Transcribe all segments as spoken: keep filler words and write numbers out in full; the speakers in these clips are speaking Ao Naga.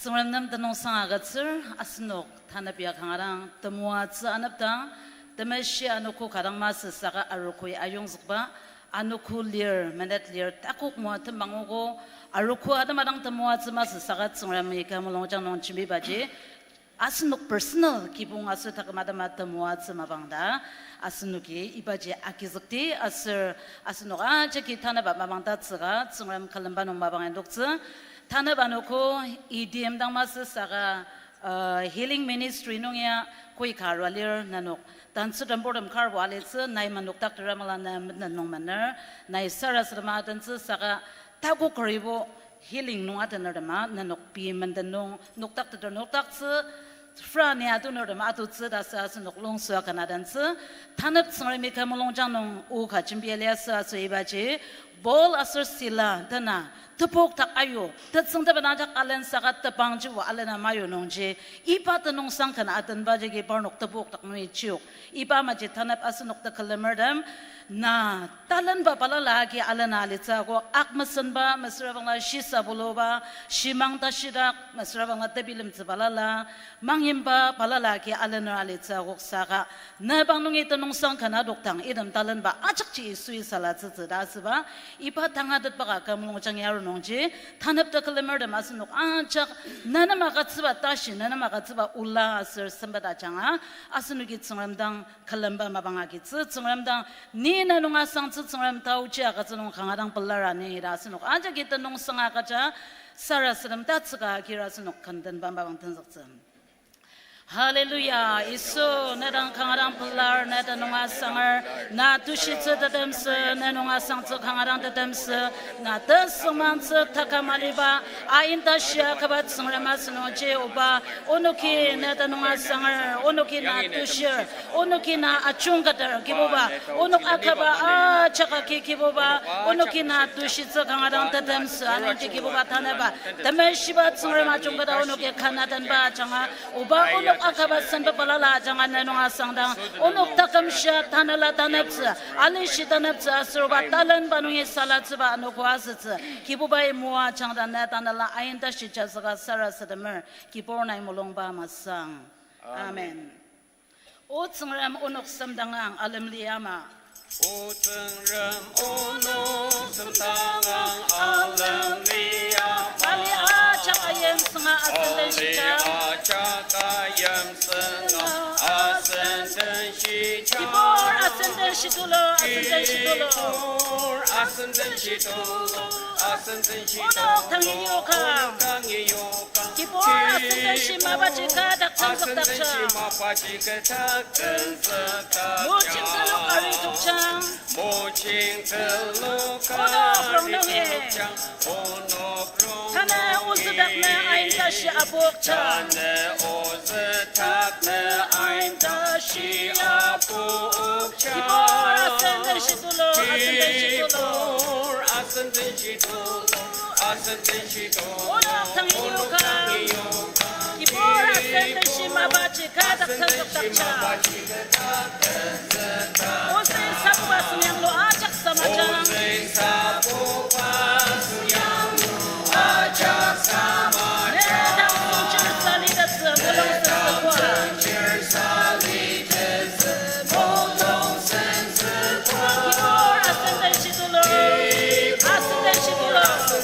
Tsüngrem nem tenüngsang agütsür, asenok tanep ya kanga dang temoatsü anepdang, temeshi anogo ka dang masü saka arogoi ayongzükba, anogo lir, menet lir, takok moa temang ogo, arogo atema dang temoatsü masü saka Tsüngremi kü mulungjang nung jembibaji, asenok personal kibong aser taküm atema temoatsü mapang ta, asenoki ibaji agizükdi aser asenok ajaki tanep mapang tatsüka Tsüngrem külemba nung mapang indoktsü. Tanep anogo item dang masü saka, uh, healing ministry nung ya koi ka arua lir, nenok tantsü temburtem karbo alitsü, nai menok doctor amala na menen nung mener, nai sarasadema atentsü saka takok keribo healing nung atener tema, nenok pei menden nung nokdakteter nokdaktsü, fra ni atuner tema atutsü ta sü asenok lungsü akana atentsü. Tanep Tsüngremi kü mulungjang nung o ka jembia liasü aser ibaji Paul aser Sila tena tepok dak ayu, tetsüng tepena jak alen saka tepangjibo alena mayu nungji, iba tenüngsang ken atenba jagi parnok tepok dak nungi chiok. Iba maji tanep asenok tekülemertem, na talenba balala agi alena alitsü akok, akmesenba mesüra bangla shisabuluba, shimang tashidak mesüra bangla tebilemtsü balala, mangyimba balala agi alener alitsü akok saka, na bang nungi tenüngsang ken adokdang item talenba ajakji Yisui salatsütsü ta asüba, iba tangatetba ka kü mulungjang ya aru nungji, tanep tekülemertem asenok ajak, na nem agütsüba tashi, na nem agütsüba ola aser sempet ajanga, asenoki Tsüngrem dang külemba mapang agitsü, Tsüngrem dang ni na nung asangtsü Tsüngrem taoji agütsü nung kanga dang pelar ani ta asenok ajaki tenüngsang agüja, sarasadem tatsüka kira asenok kendenba mapang tenzüktsü. Hallelujah, Yisu, na dang kanga dang pelar, na tenüng asanger, na tushitsü tetemsü, na nung asangtsü kanga dang tetemsü, na tesüngmangtsü taküm aliba, ain tashi akaba Tsüngrem asenungji oba, onoki na tenüng asanger, onoki na tushir, onoki na ajungketer Kibuba, onok akaba ajak agi Kibuba, onoki na tushitsü kanga dang tetemsü anungji Kibuba tanaba, temeshiba Tsüngrem ajungketa onoki kanatenba ajanga, oba onok akaba senba balala ajanga na nung asangdang, onok taküm shia tanela taneptsü, alishi taneptsü aser oba talenba nungi salatsüba anogo asütsü, Kibubai moajangdang na tanela ain tashi jazüka sarasademer, Kibur nai mulungba masang. Amen. O Tsüngrem onok semdangang alemli ama. O Tsüngrem onok semdangang alemli ama. Ali ajak ayimsünga asen den shita. Ali ajak ayimsünga asen den shita. Kibur asen den shitulu, asen den shitulu. Kibur asen den shitulu, asen den shitulu. Onok tangi yoka. Onok tangi yoka. Kibur asen den shi mapaji kü dak tenzükdaktsü. Asen den shi mapaji kü dak tenzükdaktsü. Mojing telok ari tokjang. Mojing telok ari tokjang. Onok rongnung e. Onok rongnung e. Tanü ozüdak nü ain tashi apokjang. Tanü ozüdak nü ain tashi apokjang. Kibur asen den shitulu, asen den shitulu. Kibur asen den shitulu. Asen den shitulu. Onok tangi yoka. Kibur asen den shi mapaji kü dak tenzükdaktsü. Ozü sabuba semyanglu ajak samajang. Ozü sabuba semyanglu ajak samajang. Ne dang songchir salitettsü mulung sensükwa. Dang songchir salitettsü mulung sensükwa. Kibur asen den shitulu. Asen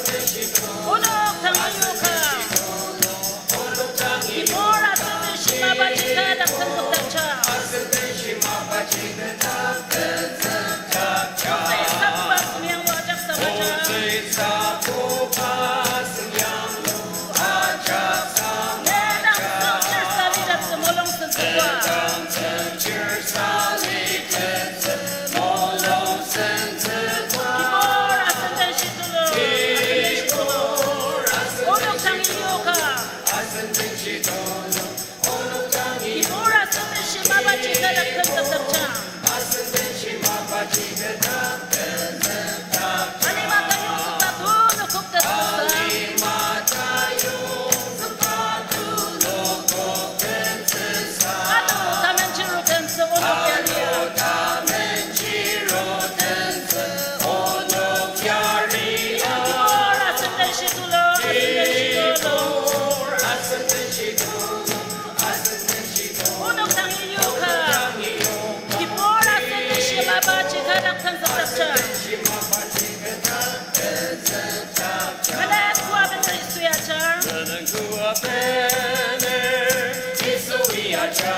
den shitulu. Onok tangi yoka. Kibur asen den shi mapaji kü dak tenzükdaktsü. Ozü sabuba semyanglu ajak samajang. Ne dang songchir salitettsü mulung sensükwa. Kibur asen den shitulu, asen den shitulu. Onok tangi yoka. Kibur asen den shi mapaji kü dak tenzükdaktsü. Alima tayongzükba tulu koktettsüsa. Anu tamenjiru tenzü onok yari. Kibur asen den shitulu, asen den shitulu.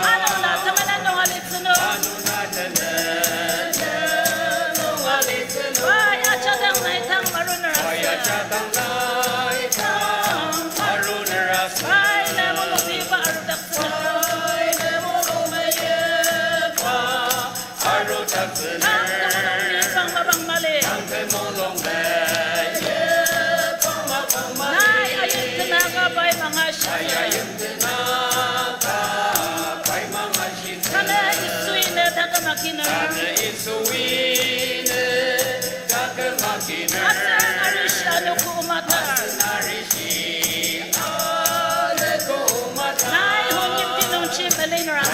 Anungla temenen nung alitsü nung. Pai ajadang nai tang maruner asü. Pai ne mulung miba arudaktsüner. Tang temulung mibang mapang mali. Nai ayim tenaka pai mangashitsü. Tanü Yisui ne taküm akiner. Asen arishi anogo matar. Nai hon yimti nungji meliner asü.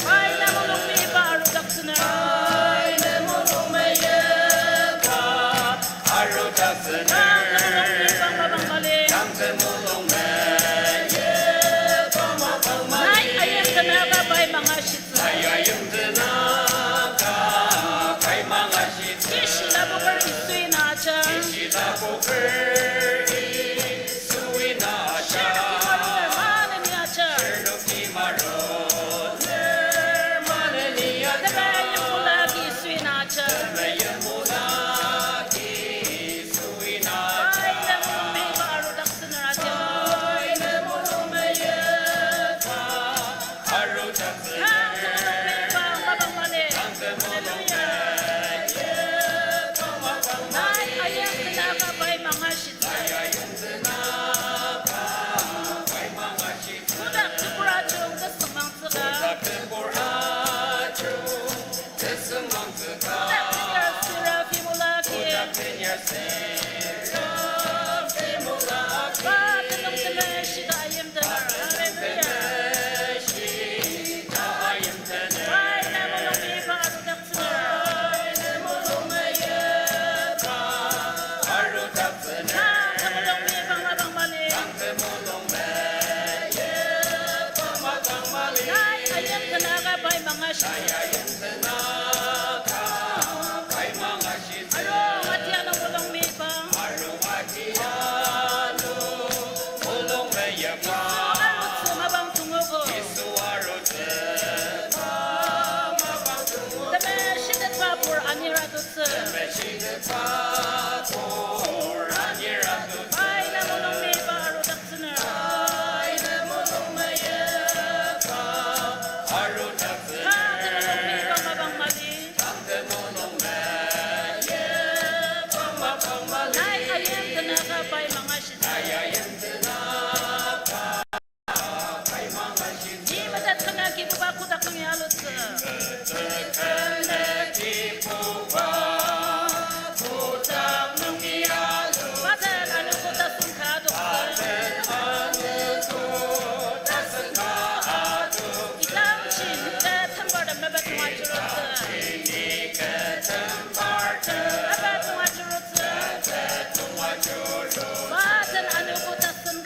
Pai ne mulung miba arudaktsüner. Tang temulung mibang mapang mali. Nai ayim tenaka pai mangashitsü. Kishi lapoker Yisui na ajar. Shirnoki maruner maneni ajar. Temeyim mulaki Yisui na ajar. Pai ne mulung miba arudaktsüner ajar. Tang temulung mibang mapang mali. Hallelujah. Nai ayim tenaka pai mangashitsü. Kotak tebur ajung tesüngmangtsüka. Kotak tenyar seraphim mulaki. Pa tenüng temeshita ayim tener. Hallelujah. Pai ne mulung miba arudaktsüner. Tang temulung mibang mapang mali. Nai ayim tenaka pai mangashitsü. Arung atiano mulung mibang. Yisu arutsü mapang tungogo. Temeshitetba pur anir atutsü. Pai ne mulung miba arudaktsüner. Tang temulung mibang mapang mali. Nai ayim tenaka pai mangashitsü. Ni metet kena Kibuba kotak nungi alutsü. Maten anogo tasen ka adoktsü. Idangji nüktet tembartem mepet nung ajurutsü. Mepet nung ajurutsü. Maten anogo tasen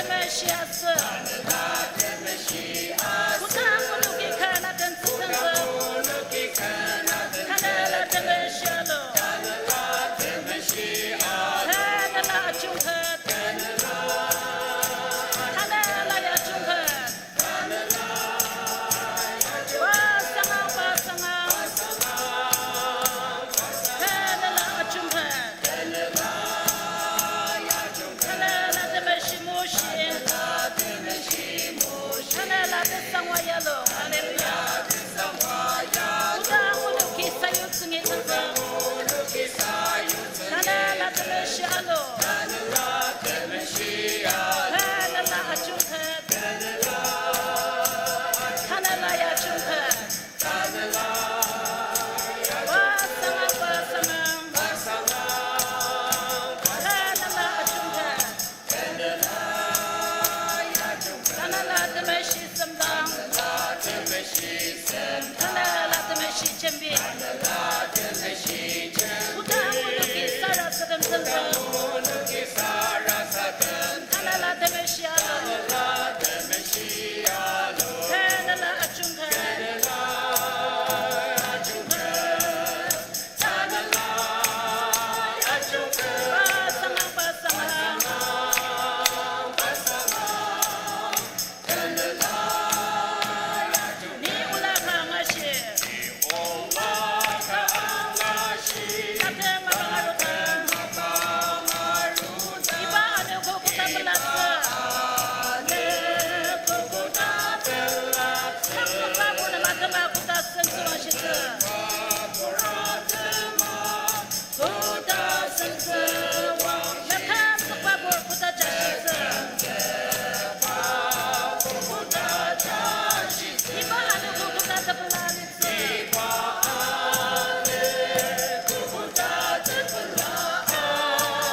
Temeshi asü. Kodang onoki kanga den tsütsüngtsü, Tanela Temeshi alu. Tanela ajungket. Tanela ya ajungket. Wa sanga, wa sanga. Tanela ajungket. Tanela Temeshi moshi. Tanela tesangwa yalo. Hallelujah. Kodang onoki sayutsüngi tsütsü, Tanela Temeshi alu. Tanela ajungket. Tanela ya ajungket. Wa sanga, wa sanga. Tanela ajungket. Tanela Temeshi semdang. Tanela Temeshi jembi. Kodang onoki sarasadem tsüngtsü, Tanela Temeshi alu. Tanela ajungket. Tanela ajungket. Wa sanga, wa sanga. Ni ola ka angashi. Ni ola ka angashi. Tatem mapang aruta. Tatem mapang aruta. Iba anogo koda pelatsü. Anogo koda pelatsü. Kangkaba purna matema koda sentsü wangshitsü. Koda sentsü wang. Mepem sokba pur koda jashitsü. Iba anogo koda tepela alitsü. Iba anogo koda tepela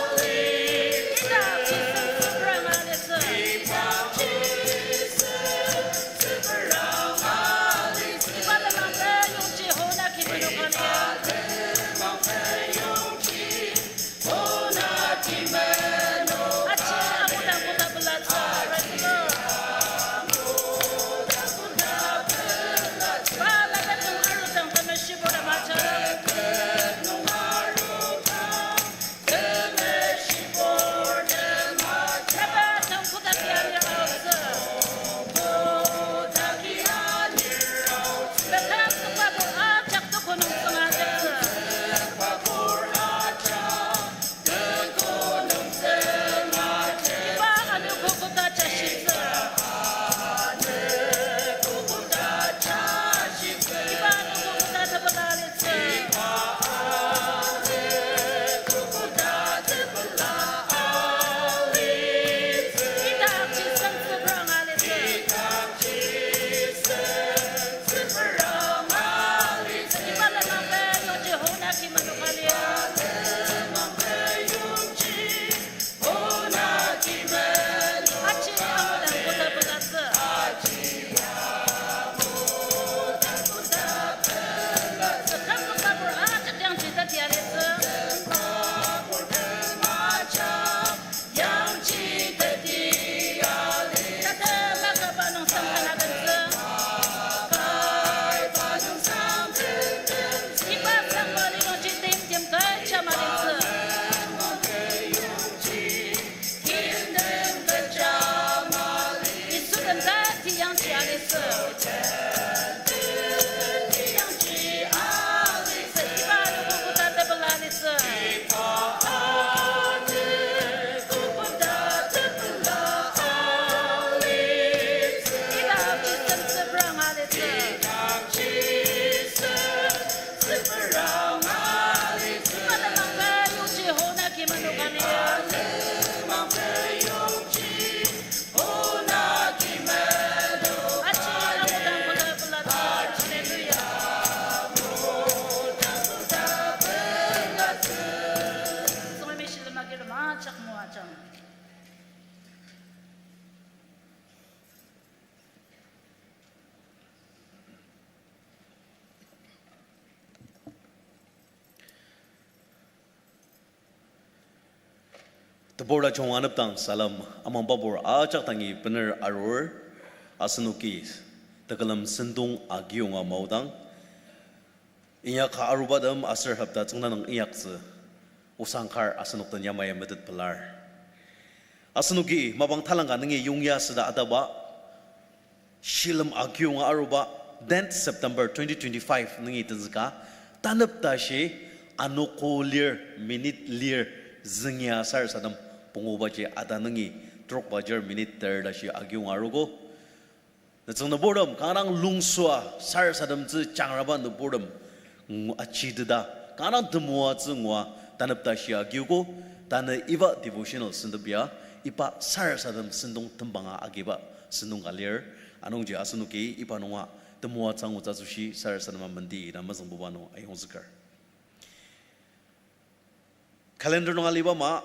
alitsü. Idakji sentsü prang alitsü. Idakji sentsü prang alitsü. Iba lenmang peyongji hona kimenoka lir. Aji amudang koda pelatsü, praise the Lord. Ba lapen nung arudang temeshi bura maja. Lapen nung koda kia lir aotsü. Lapen nung koda pur ajak tuko nung tsüngtsü. Iba anogo koda jashitsü. Iba anogo koda tepela alitsü. Idakji sentsü prang alitsü. Iba lenmang peyongji hona kimenoka lir. Aji amudang koda pelatsü. Kangkaba pur ajak yangji teti alitsü. Yangji teti ali. Tatem makaba nung samkana bentsü. Iba sangmali nungji timtem kecha malintsü. Yisu den teti yangji alitsü. Iba anogo koda tepela alitsü. Idakji sentsü prang alitsü. Iba lenmang peyongji hona kimenoka lir. Aji amudang koda pelatsü. Hallelujah. Tsüngremi shilem agirtem ajak moajang. Tebur tajung anepdang salem amang babur ajak dangi bener arur, asenoki tekülem sentong agiyonga maodang, inyaka arubatem aser hopta tsüngda nung inyaktsü osang kar asenok den yamai metet pelar. Asenoki mapang talangka nungi yongya süda ataba, shilem akiyonga aruba, tenth September twenty twenty-five nungi tenzüka, tanep tashi anogo lir, minute lir, züngia sarasadem pungubaji ata nungi trok bajar minute ter tashi akiyonga arugo. Nütsüng nüburtem, kanga dang lungsua sarasademtsü jangraba nüburtem, ngu-, achiteta, kanga dang temoatsü ngua tanep tashi agiogo. Tanü iba devotional sentep ya, iba sarasadem sentong tembanga agiba sentong ka lir. Anungji asenoki iba nunga temoatsü angutsü asoshi sarasadema mendi ita mezüngbuba nung ayongzüker. Calendar nung aliba ama,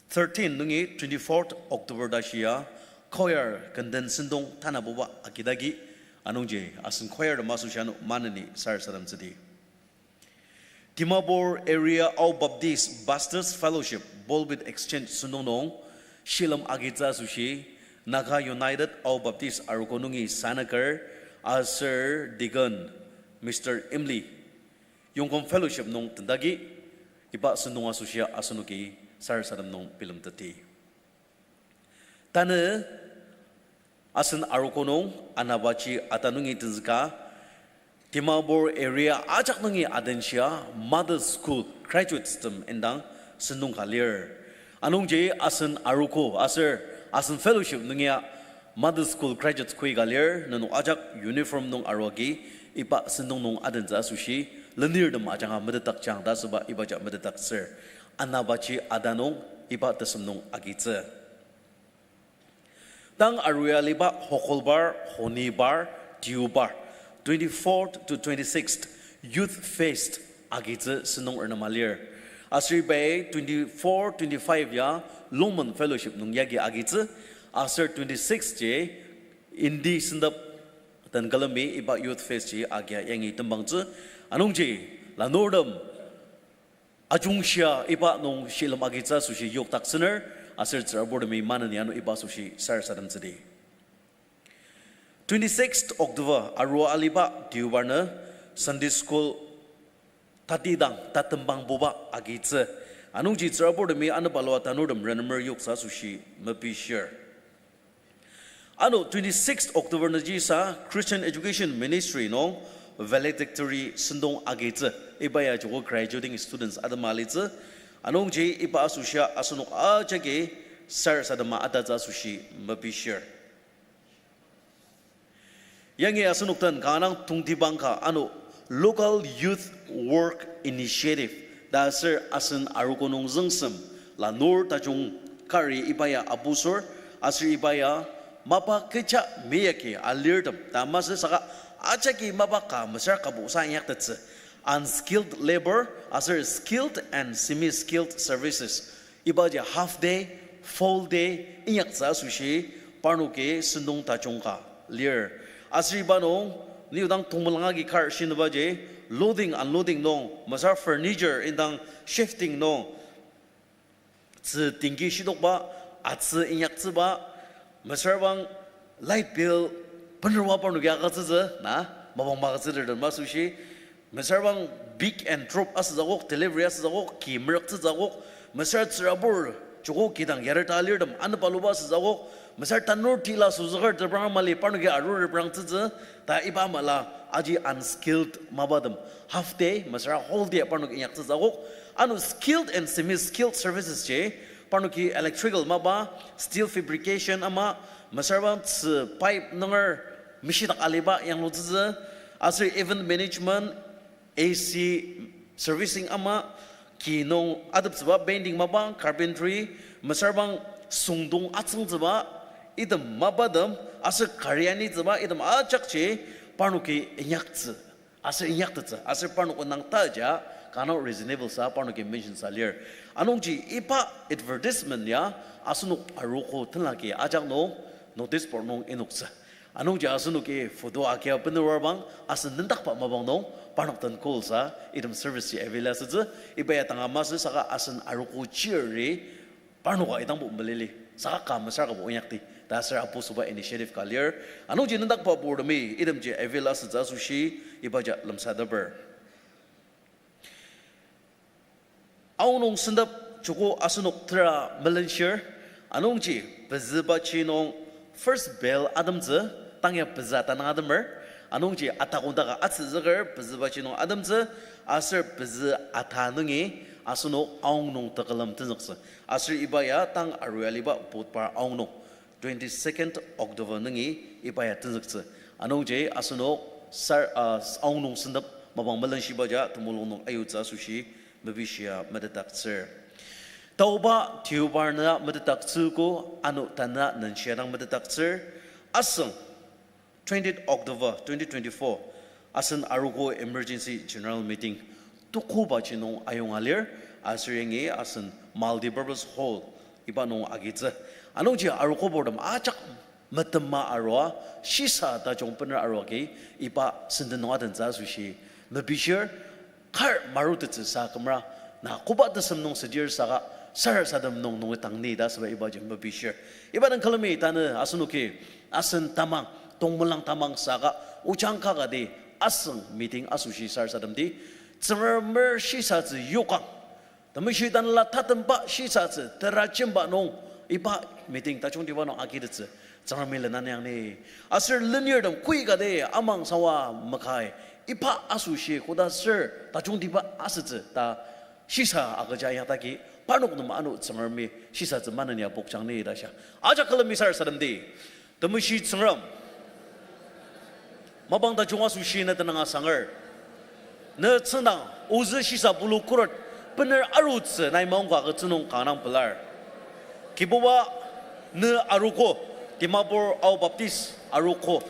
thirteen nungi twenty-fourth October ta shia, choir kenden sentong tanabuba agidagi, anungji asen choir tem asoshi ano maneni sarasademtsüdi. Dimapur Area Ao Baptist Pastors Fellowship Pulpit Exchange sentong nung shilem agitsü asoshi, Naga United Ao Baptist arogo nungi sanaker aser Deacon Mister Imli, Yongkong Fellowship nung tendagi, iba sentong asoshi asenoki sarasadem nung bilemteti. Tanü asen arogo nung anabaji ata nungi tenzüka, Dimapur area ajak nungi adenshia Mother School graduates tem indang sentong ka lir. Anungji asen arogo aser asen fellowship nungia Mother School graduates koi ka lir, nenok ajak uniform nung aruagi, iba sentong nung adentsü asoshi, lenirtem ajanga metetdakjang ta asüba ibaji metetdaktsür. Anabaji ata nung iba tesem nung agitsü. Tang arua aliba Hokolbar, Honibar, Deobar, twenty-fourth to twenty-sixth Youth Fest agitsü sentong renema lir. Aser ibai twenty-four, twenty-five ya Longmen Fellowship nung yagi agitsü, aser twenty-six ji Indi sentep den külemi iba Youth Fest ji agia yangi tembangtsü. Anungji lanurtem ajungshia iba nung shilem agitsü asoshi yokdaktsüner, aser tsüraburtemi maneni ano iba asoshi sarasademtsüdi. Twenty-sixth October arua aliba Deobar nü Sunday School tatidang tatembangbuba agitsü. Anungji tsüraburtemi ano balua tanurtem renemer yoksa asoshi mepishir. Ano twenty-sixth October nüji sa Christian Education Ministry nung valedictory sentong agitsü. Iba ya joko graduating students atema alitsü. Anungji iba asoshia asenok ajaki sarasadema atatsü asoshi mepishir. Yangi asenok den kanga dang tongtibang ka ano Local Youth Work Initiative ta aser asen arogo nung züngsem lanur tajung kari iba ya abusür, aser iba ya mapa kecha meyaki alirtem ta masü saka ajaki mapa ka mesüra kabusa inyaktettsü, unskilled labor aser skilled and semi-skilled services. Ibaji half day, full day inyaktsü asoshi parnoki sentong tajung ka lir. Aser iba nung, ni odang tongmelang agi kar shinebaji, loading, unloading nung, mesüra furniture indang shifting nung, tzü tingki shidokba, atsü inyaktsüba, mesüra bang light bill, benerwa parnoki agütsütsü, na, mapang magütsüter den masü shi, mesüra bang pick and drop asütsü akok, delivery asütsü akok, ki merüktsütsü akok, mesüra tsürabur joko kidang yareta alirtem, ano paluba asütsü akok, mesüra tanur tila süzüker teprang mali parnoki arur reprangtsütsü, ta iba mala aji unskilled mapatem, half day, mesüra whole day parnoki inyaktsütsü akok, ano skilled and semi-skilled services ji, parnoki electrical mapa, steel fabrication ama, mesüra bang tzü pipe nunger mishidak aliba yanglutsütsü, aser event management, A C servicing ama, ki nung ateptsüba painting mapa, carpentry, mesüra bang süngdong atsüngtsüba, item mapatem, aser kari anitsüba, item ajakji, parnoki inyaktsü, aser inyaktettsü, aser parnok nang taja, kanga reasonable sa, parnoki mention sa lir. Anungji iba advertisement ya, asenok arogo tenlaki ajak nung, notice board nung inoktsü. Anungji asenoki photo akia bener bang, asen nendakba mapang nung, parnok den call sa, item service ji avail asütsü, iba ya tanga masü saka asen arogo chiri, Parnoka idangbo melili, saka ka mesüra kabo inyakdi ta aser apu süba initiative ka lir. Anungji nüngdakba purtemi itemji avail asütsü asoshi ibaji lemsateper. Aonung sentep joko asenok tera melenshir, anungji pezübaji nung first bell atemtsü, tang ya pezü ata nung atemer, anungji ata kondaka atsüzüker pezübaji nung atemtsü, aser pezü ata nungi asenok aonung tekülem tenzüktsü. Aser iba ya tang arua aliba Budhbar aonung, twenty-second October nungi iba ya tenzüktsü. Anungji asenok sar, ah, aonung sentep mapang melenshibaja temulung nung ayutsü asoshi mepishia metetdaktsür. Taoba Deobar nü metetdaktsüogo, ano tanü nenshia dang metetdaktsür. Asüng, twentieth October twenty twenty-four, asen arogo emergency general meeting tukobaji nung ayonga lir, aser yangi asen multipurpose hall iba nung agitsü. Anungji arogo purtem ajak metema arua, shisa tajung bener arua agi iba senden nung adentsü asoshi mepishir. Kar marutettsü sa kümra, na koba tesem nung südir saka sarasadem nung nungi tang ni ta asüba ibaji mepishir. Iba dang külemi tanü asenoki asen tamang, tongmelang tamang saka ojang kakati asüng meeting asoshi sarasademdi, Tsüngremer shisatsü yokang. Temeshi tanela tatemba shisatsü terajemba nung iba meeting tajungtiba nung agitettsü Tsüngremi lenaniang ni. Aser lenirtem koikati amang sawa makai iba asoshi koda ser tajungtiba asütsü ta shisa agüja inyakdaki parnok nem ano Tsüngremi shisatsü manenia pokjang ni ta shia. Ajak külemi sarasademdi. Temeshi Tsüngrem, mapang tajung asoshi ne tenüng asanger. Ne tsüngdang ozü shisa pulu khuret bener arutsü nai maongka agütsü nung kanga dang pelar. Kibuba, ne arogo, Dimapur Ao Baptist arogo.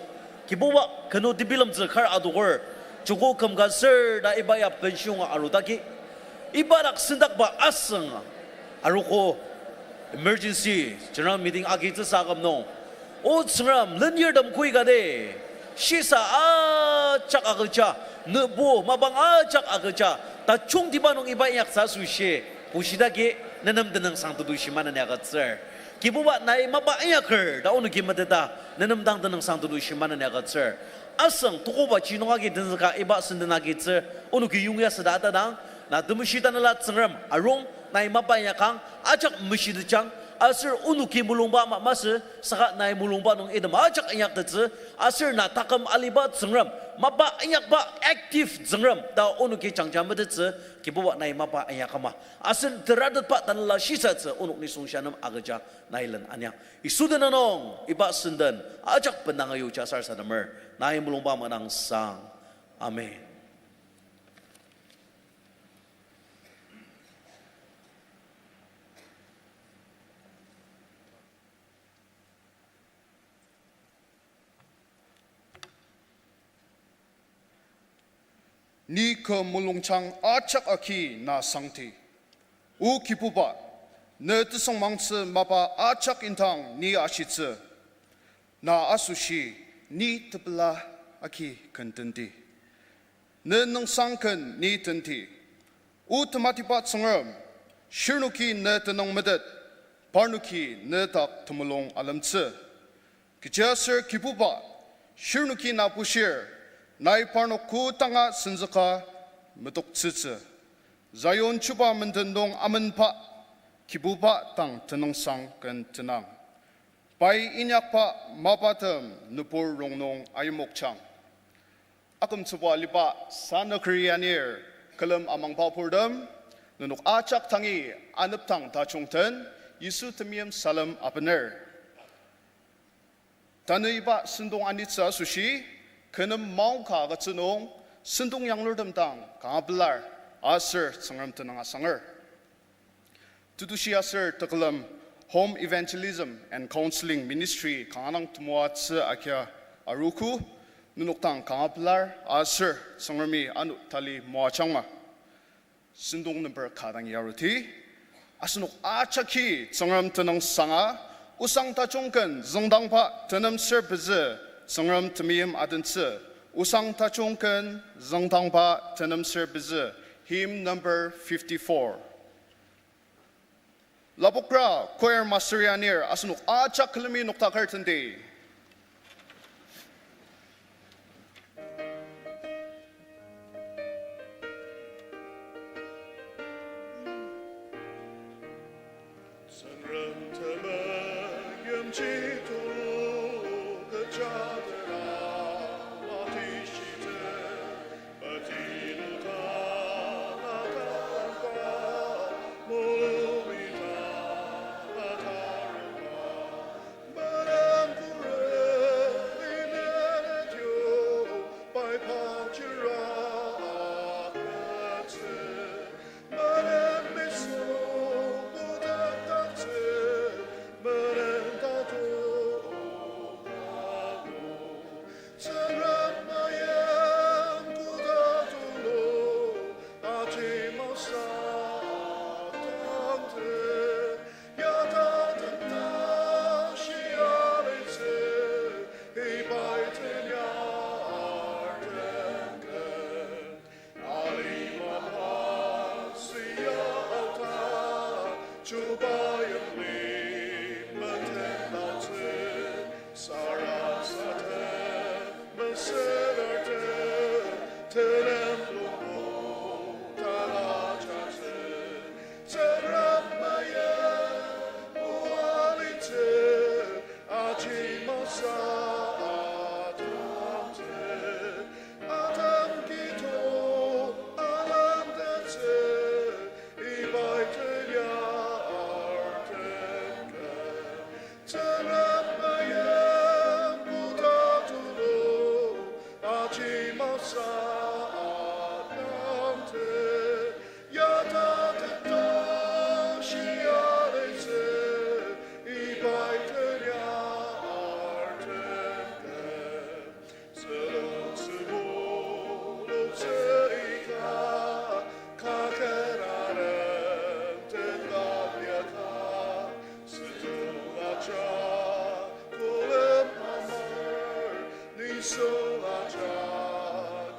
Kibuba, kenu tebilemtsü kar adoker, joko kümka ser ta iba ya benshiyonga arudaki, iba dak sendakba asüng arogo emergency general meeting agitsüsa aküm nung, O Tsüngrem, lenirtem koikati shisa ajak agüja, nebo mapang ajak agüja tajungtiba nung iba inyaktsü asoshi bushidaki ne nem tenüngsang tetushi maneni agütsür. Kibuba, nai mapa inyaker ta onoki meteta ne nem dang tenüngsang tetushi maneni agütsür. Asüng tukobaji nung agi tenzüka iba senden agitsü onoki yongya süda atadang, na temeshi tanela Tsüngrem arung, nai mapa inyakang, ajak meshitetjang, aser onoki mulungba ama masü saka nai mulungba nung item ajak inyaktettsü, aser na taküm aliba Tsüngrem, mapa inyakba active Tsüngrem ta onoki jangja metettsü. Kibuba, nai mapa inyakama asen teratetba tanela shisatsü onok nisung shia nem agüja nai len aniang. Yisu tenüng nung iba senden ajak bendanga yuja sarasademer, nai mulungba ama dang sang. Amen. Ni kü mulungjang ajak agi na sangti. O Kibuba, ne tesüngmangtsü mapa ajak indang ni ashitsü. Na asoshi ni tepela agi ken tenti. Ne nüngsang ken ni tenti. O tematiba Tsüngrem, shirnoki ne tenüng metet, parnoki ne dak temulung alemtsü. Kechiaser Kibuba, shirnoki na bushir, nai parnok kodanga senzüka metoktsütsü. Zion chuba menden nung amenba, Kibuba dang tenüngsang ken tenang. Pai inyakba mapatem nübur rongnung ayimokjang. Akümtsüba aliba sanükeri anir, külem amangba purtem, nenok ajak tangi anepdang tajung den, Yisu temeim salem abener. Tanü iba sentong anitsü asoshi, kü nem maongka agütsü nung, sentong yanglurtem dang kanga pelar, aser Tsüngrem tenüng asanger. Tetushi aser tekülem Home Evangelism and Counseling Ministry kanga dang temoatsü agia arogo, nenok dang kanga pelar aser Tsüngremi ano tali moajangma. Sentong number ka dang yaruti. Asenok ajaki Tsüngrem tenüng sanga, osang tajung ken züngdangba tenem ser pezü Tsüngrem temeim adentsü. Osang tajung ken züngdangba tenem ser pezü, hymn number fifty-four. Lapokra choir master anir asenok ajak külemi noktaker tendi. Tsüngrem temeim yimji tulu kecha tera matishite, metilu ta atalangba, mulumi ta atarungba, Menen kure inenetio pai pachira aketse, menen miso putaktaktsü, menen tato ago. Tsüngrem mayim koda tulu, aji masü tangte, yata tenta shia litsü, ibai tenya artenge. Alima pa siya auta, chuba yangli meten tatsü, sarasadem, mesülartem, tenem lupu, tala jatsü, Tsüngrem mayim oa litsü, aji masü atangtsü, Atam kito alamtettsü, ibai tenya artenge. Tsüngrem mayim koda tulu, aji masü atangtsü, yata tenta shia litsü, ibai tenya artenge. Zülung zübu lungtsü ika, kaket arem tenka liaka, sütu aja, kolem amar, nisung aja,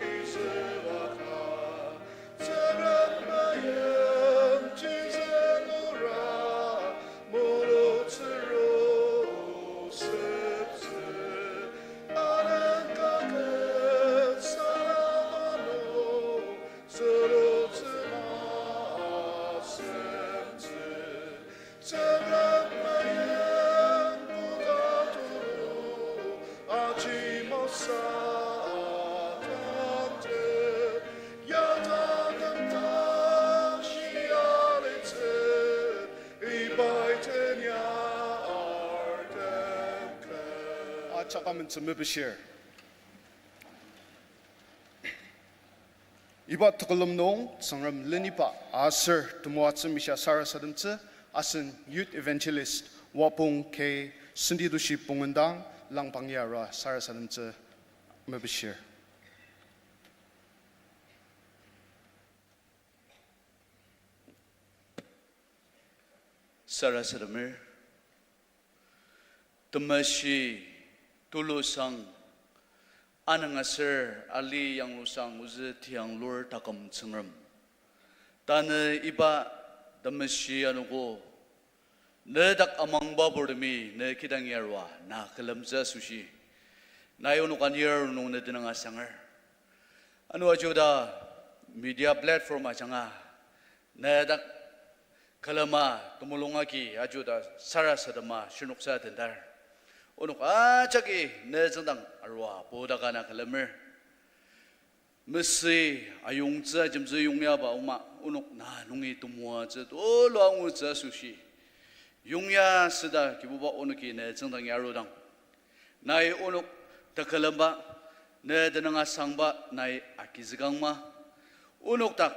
kizülaka, Tsüngrem mayim chizülura, mulutsüro septsü, anen kaket salama nung, zülutsü ma asemtsü. Tsüngrem mayim koda tulu, aji masü atangtsü, yata tenta shia litsü, ibai tenya artenge. Ajak amentsü mepishir. Iba tekülem nung Tsüngrem leniba aser temoatsü mishia sarasademtsü asen Youth Evangelist Wapong K. Senditushi Pongendang langpang ya arua sarasademtsü mepishir. Sarasademer. Temeshi, tulusang, anang aser ali yanglusang ozü tianglur taküm Tsüngrem. Tanü iba temeshi anogo, ne dak amangba purtemi ne kidang yarua na külemtsü asoshi, nai onok anir nung ne tenüng asanger. Ano ajuda media platform ajanga, ne dak külema temulung agi ajuda sarasadema shirnoksa tendar. Onok ajaki ne tsüngdang arua podaka na külemer. Mesü ayongtsü ajemtsü yongyaba oma onok na nungi temoatsü tulu angutsü asoshi, yongya süda Kibuba onoki ne tsüngdang yarudang, nai onok tekülemba, ne tenüng asangba nai agizükangma. Onok dak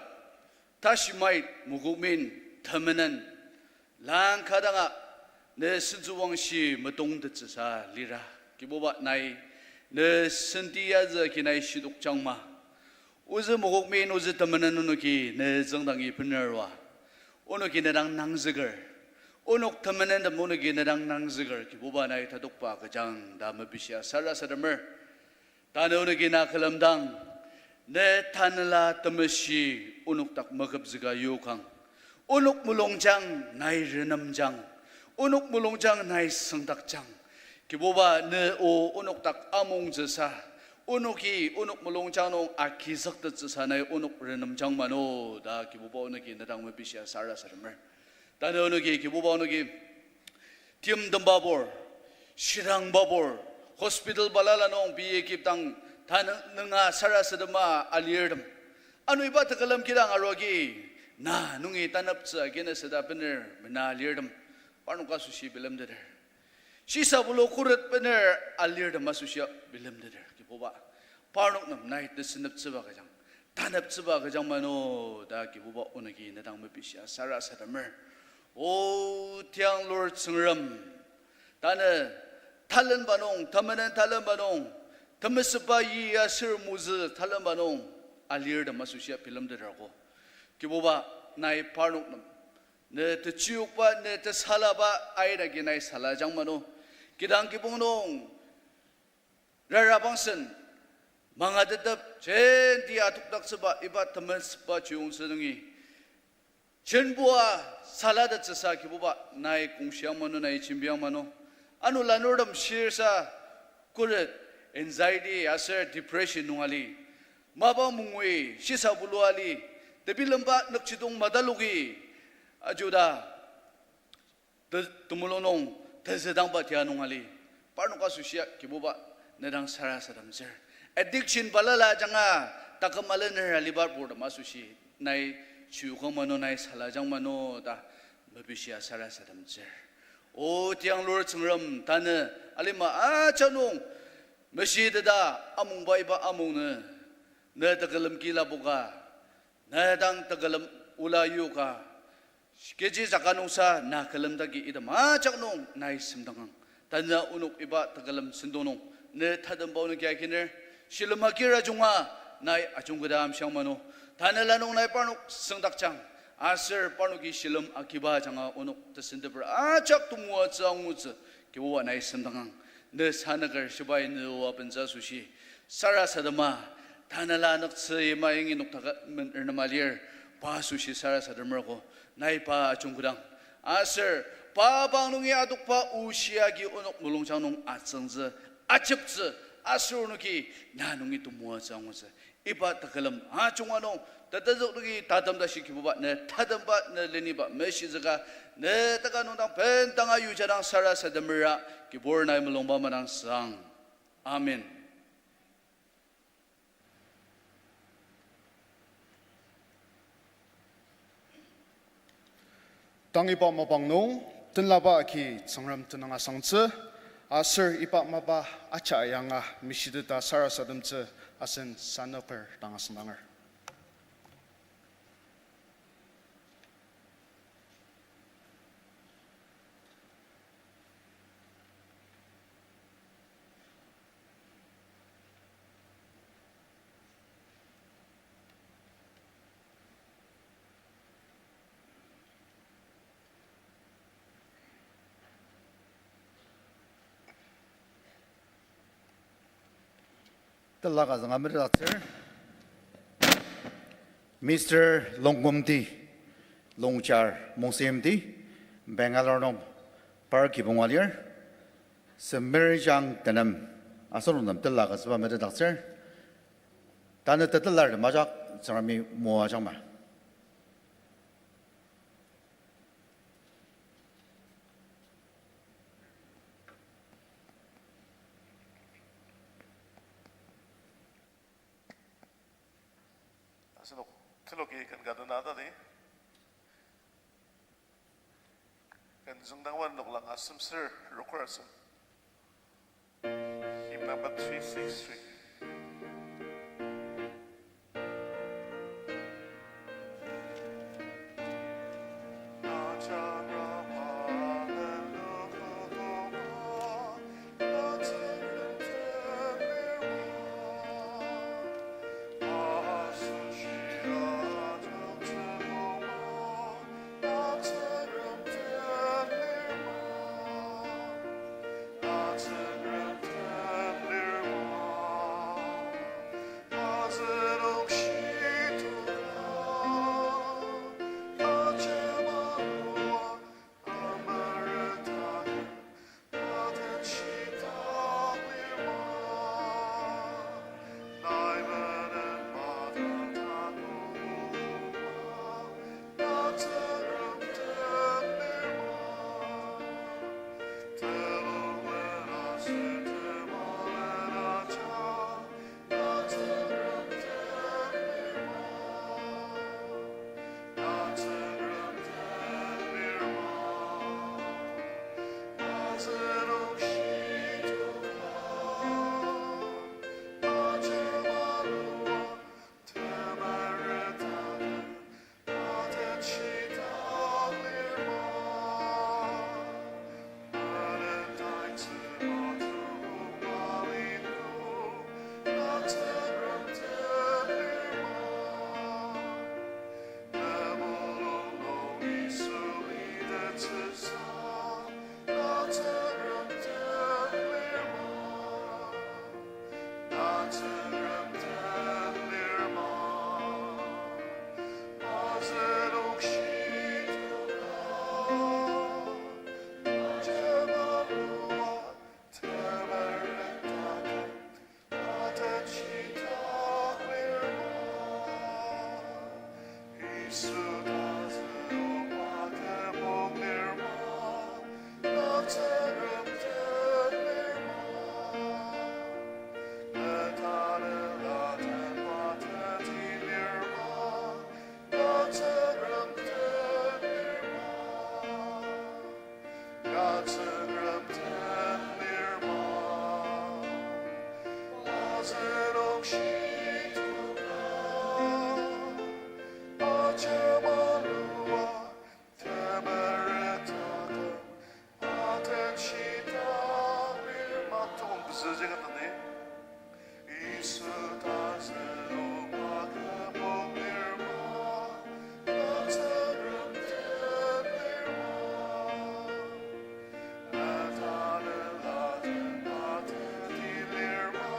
tashimait mokokmin temenen langka danga ne sentsüwangshi metongtettsüsa lira. Kibuba nai ne senti azü agi nai shidokjangma. Ozü mokokmin ozü temenen onoki ne tsüngdangi bener arua, onoki ne dang nangzüker. Onok temenentem onoki ne dang nangzüker, Kibuba nai tatokba kejang ta mepishia sarasademer. Tanü onoki na külemdang, ne tanela temeshi onok dak meküpzüka yokang. Onok mulungjang nai renemjang. Onok mulungjang nai süngdakjang. Kibuba ne o onok dak amongtsüsa. Onoki onok mulungjang nung agizüktettsüsa nai onok renemjang mano ta Kibuba onoki ne dang mepishia sarasademer. Tanü onoki Kibuba onoki timtemba pur, shidangba pur, hospital balala nung pei kibdang tanü nunga sarasadema alirtem. Ano iba tekülem kidang aruagi, na nungi taneptsü agina süda bener mena alirtem. Parnok asoshi bilemteter. Shisa bulu khuret bener alirtem asoshi bilemteter. Kibuba, parnok nem nai teseneptsüba kajang, taneptsüba kajang mano ta Kibuba onoki ne dang mepishia sarasademer. O tiang lur Tsüngrem, tanü talenba nung, temenen talenba nung, temesüba yi aser mozü talenba nung, alirtem asoshi bilemteter ko. Kibuba, nai parnok nem ne techiokba, ne tesalaba aidagi nai salajang mano. Kidang kibong nung rarabangsen, mangatetep, jenti atokdaktsüba iba temesüba chiyongtsü nungi jenbua salatettsüsa Kibuba nai kongshiang mano, nai jembiang mano. Ano lanurtem shirsa khuret, anxiety aser depression nung ali, mapa mungui shisa bulu ali, tebilemba nükjidong mataloki, ajuda te-, temulung nung tezüdangba tia nung ali, parnok asoshia Kibuba ne dang sarasademtsür. Addiction balala ajanga taküm alener aliba purtem asoshi nai chiyokang mano, nai salajang mano ta mepishia sarasademtsür. O tiang lur Tsüngrem, tanü alima ajak nung meshiteta amungba iba amung nü, ne tekülem kilapoka, ne dang tekülem ola yoka, kechi saka nungsa na külemdaki item ajak nung nai semdangang. Tanü onok iba tekülem sentong nung ne tatemba onoki akiner, shilem akira junga nai ajungketa amshiang mano. Tanela nung nai parnok süngdakjang, aser parnoki shilem akiba ajanga onok tesenteper ajak temoatsü angutsü Kibuba nai semdangang. Ne sanüker shibai ne o abentsü asoshi sarasadema, tanela nüktsü yima yangi noktaket men ernema lir, pa asoshi sarasademerko, nai pa ajungketang. Aser pa bang nungi adokba oshi agi onok mulungjang nung atsüngtsü, ajeptsü, aser onoki na nungi temoatsü angutsü. Iba tekülem ajunga nung tetezük nungi tatem tashi Kibuba ne tatemba ne leniba meshizüka, ne teka nung dang bendanga yujadang sarasademera Kibur nai mulungba madang sang. Amen. Tang iba mapang nung, tenlaba agi Tsüngrem tenüng asangtsü, aser iba mapa aja ayanga meshiteta sarasademtsü asen sanüker dang asüngdanger. Tela ka zünga metetdaktsür. Mister Longkumti, Longchar Mongseimti, Bangalore nung par kibong alir. Semirjang tenem asenok nem tela ka züba metetdaktsür. Tanü tetelar tem ajak Tsüngremi moajangma. Asenok teloki ken ka dena tadi. Ken züngdangba noklang asem ser rokur asem. Hymn number three six three. Tsüngrem den lir ma, azüng shituka, ajema lua, temeret taküm, aten shita lir ma. Tokong pezü jeketani. Yisu tazü nung akümbo lir ma, tazü rem den lir ma. Na tanela den pateti lir ma,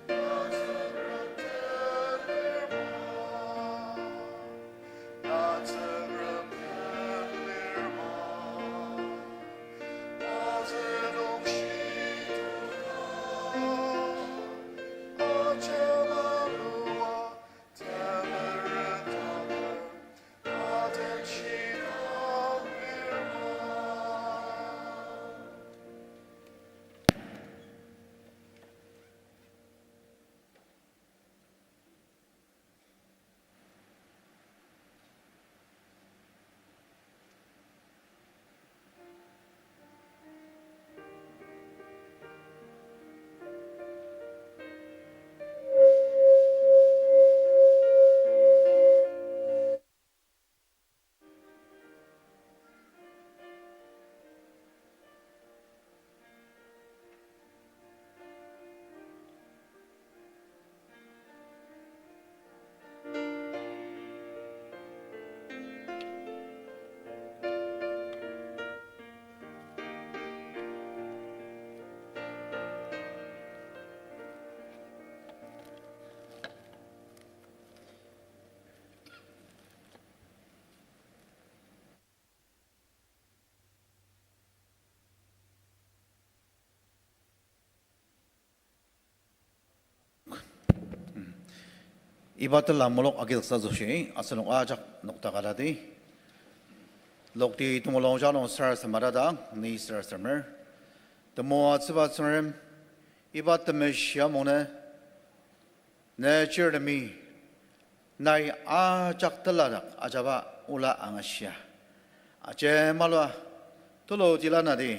tazü rem den lir ma. Iba tela mulok agizüksa asoshi, asenok ajak noktakadadi. Lokti temulung ja nung sarasademdaktsüdang, ni sarasademer. Temoatsüba Tsüngrem, iba temeshi amungnü, ne chirtemi, nai ajak teladak ajaba ola angashia. Ajemalua, tulu tila nadi,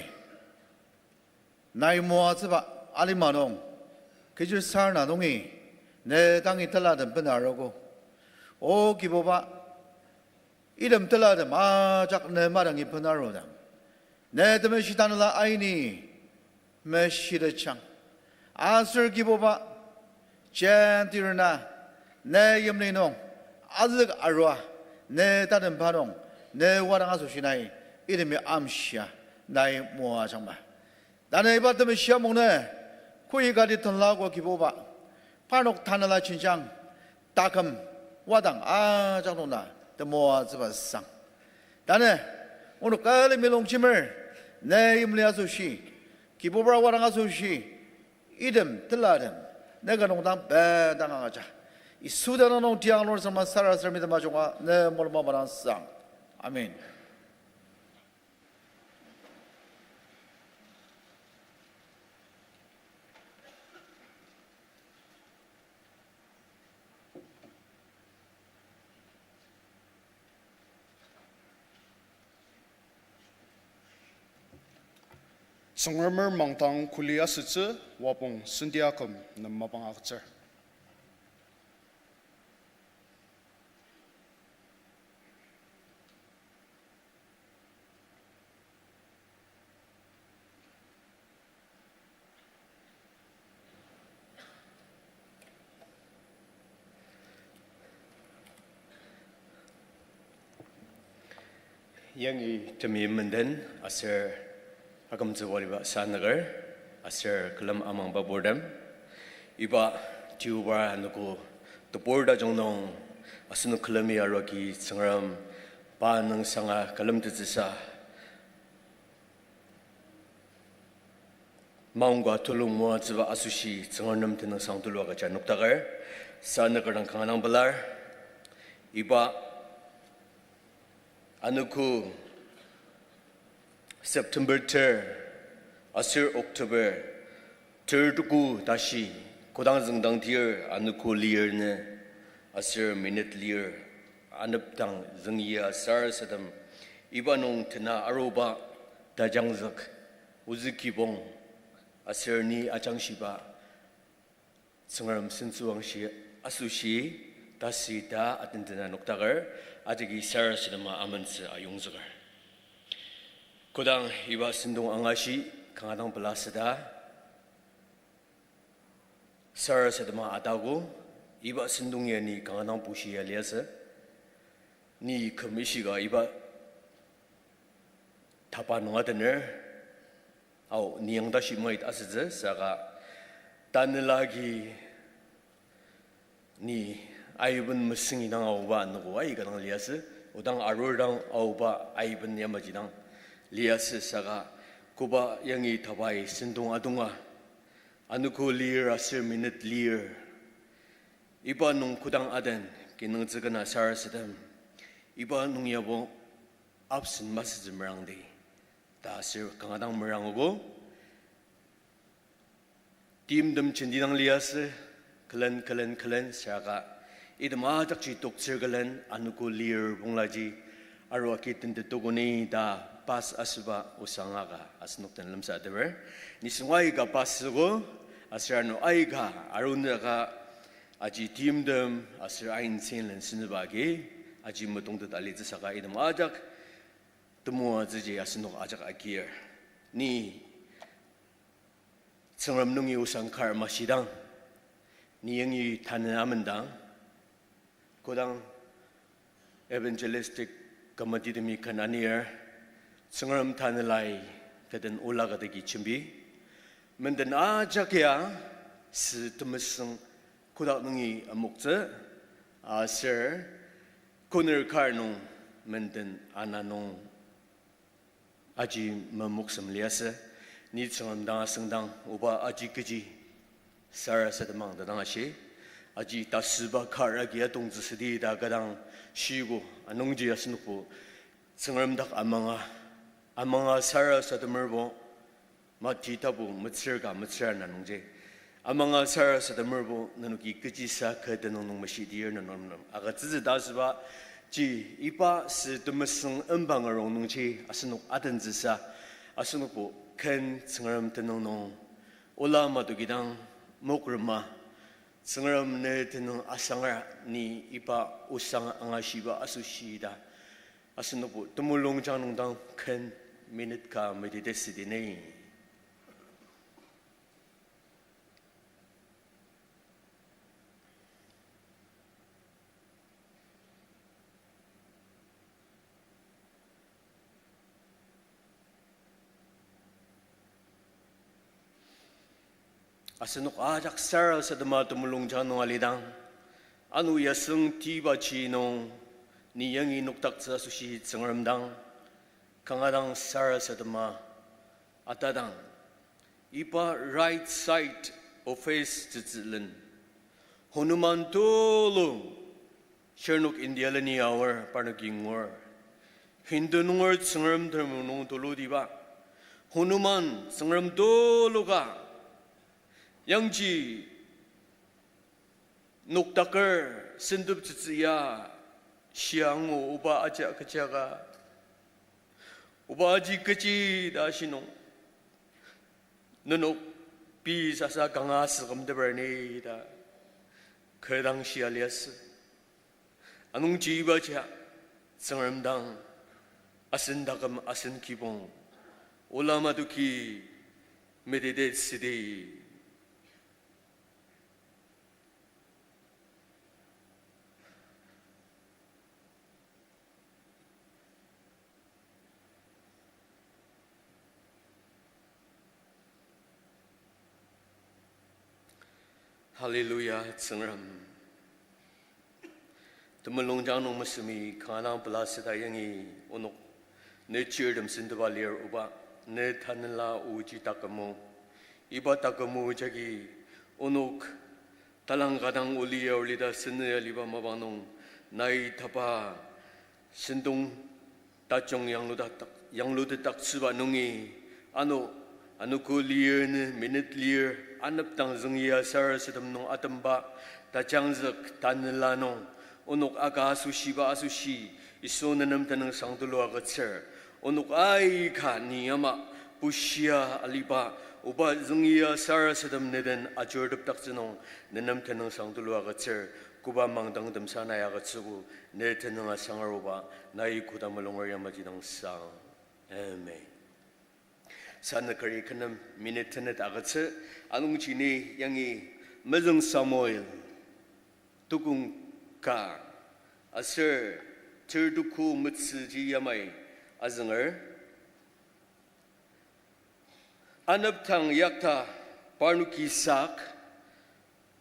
nai moatsüba alima nung, kechi sarena nungi, ne dangi telatem bena arogo. O Kibuba, item telatem ajak ne madangi bena arudang, ne temeshi tanela aini meshitejang. Aser Kibuba, jentirena, ne yimli nung azük arua, ne tatemba nung, ne wadang asoshi nai, itemi amshia, nai moajangma. Tanü iba temeshi amungnü, koikati tenlago Kibuba, parnok tanela jenjang, taküm, wadang ajak nung na temoatsüba sang. Tanü, onok külemi longjemer, ne yimli asoshi, Kibuba wadang asoshi, item telatem, ne ka nung dang bendang angaja. Yisu tenüng nung tiang lur sama sarasademi temajunga, ne mulung mapa dang sang. Amen. Tsüngremer mangdang kuli asütsü wapong senti aküm nem mapang agütsür. Yangi temeim menden aser akümtsü waliba sanüker aser külem amangba purtem. Iba Deobar anogo tebur tajung nung asenok külemi aruagi Tsüngrem pa nüngsanga külemtettsüsa maongka tulu moatsüba asoshi Tsüngrem nem tenüngsang tulu agüja noktaker, sanüker dang kanga dang pelar. Iba anogo September ter aser October ter tuku tashi kodang züngdang tir anogo lir nü aser minute lir anepdang züngyia sarasadem iba nung tena aruba Tajangzük, ozü kibong, aser ni ajangshiba Tsüngrem sentsüwangshi asoshi, tasü ta atentena nokdaker, ajaki sarasadema amentsü ayongzüker. Kodang iba sentong angashi kanga dang pelasüta, sarasadema atago, iba sentong ya ni kanga dang bushia liasü, ni küm ishika iba tapa nung atener, ao, ni yangtashi mait asütsü, saka tanela agi ni aiben mesüngi dang aoba anogo aika dang liasü, odang arur dang aoba aiben yamaji dang liasü, saka koba yangi tapai sentong adonga, anogo lir aser minute lir, iba nung kodang aden kinungtsü kena sarasadem, iba nung yabo absent masütsü merangdi ta aser kanga dang merangogo. Timtem jenti dang liasü, külen, külen, külen, saka item ajakji toktsür külen, anogo lir ponglaji, aru agi tente tokoni ta pass asüba osang aka asenok den lemsateper. Nisung aika pass süogo, aser ano aika arunaka aji timtem aser ain senlen senüba agi aji metongtet alitsü saka item ajak temoatsüji asenok ajak agir. Ni Tsüngrem nungi osang kar mashidang, ni yangi tanü amendang, kodang evangelistic committee temi ken anir, Tsüngrem tanelai kü den ola ka dagi jembi, menden ajak ya sü temesüng kodak nungi amoktsü, aser koner kar nung menden ana nung aji memoksem liasü, ni Tsüngrem dang asüngdang, oba aji kechi sarasademang ta dang ashi, aji tasüba kar agi atongtsü südi ta kü dang shiko, anungji asenokbo Tsüngrem dak amanga, amanga sarasademerbo, Mati tapu metsür ka metsür ana nungji, amanga sarasademerbo nenoki kechisa kü tenüng nung meshidir nenok nem agütsütsü ta asüba ji, iba sü temesüng imbang arung nungji asenok adentsüsa, asenokbo ken Tsüngrem tenüng nung ola madoki dang mokrema, Tsüngrem ne tenüng asangra ni iba osang angashiba asoshi ta asenokbo temulungjang nung dang ken minute ka meditate südi ni. Asenok ajak sarasadema temulungjang nung alidang, ano yasüng tibaji nung, ni yangi nokdaktsü asoshi Tsüngrem dang, kanga dang sarasadema atadang, iba right side of face tsütsülen, Hanuman tulu, shirnok India leni aor parnoki ngur, Hindu nunger Tsüngrem temulung nung tulutiba, Hanuman Tsüngrem tulu ka, yangji nokdaker sentep tsütsü ya shiangu, oba aji kechi ka, oba aji kechi ta shinung, nenok pei sasa kanga asükümteper ni ta kü dang shia liasü. Anungji ibaji Tsüngrem dang asen taküm asen kibong ola madoki meditate südi. Hallelujah, Tsüngrem. Temulungjang nung mesemi kanga dang pelasüta yangi onok ne chirtem sentepa lir oba, ne tanela oji takümu. Iba takümu jagi onok talangka dang oli ya oli ta seni aliba mapang nung nai tapa sentong tajung yangluda tak-, yanglutetdaktsüba nungi, ano, anogo lir nü minute lir, anepdang züngi ya sarasadem nung atemba, tajangzük tanela nung, onok aka asoshiba asoshi, Yisu nenem tenüngsang tulu agütsür, Onok aika ni ama bushia aliba, oba züngia sarasadem neden ajurtepdaktsü nung, nenem tenüngsang tulu agütsür, koba mangdang temsa nai agütsüogo, ne tenüng asangar oba, nai koda mulunger yamaji dang sang. Amen. Sanükeri kü nem minute tenet agütsü, anungji ni yangi mezüng Samuel, tukong ka, aser ter tuko metsüji yamai azünger. Anepdang yakta parnoki sak,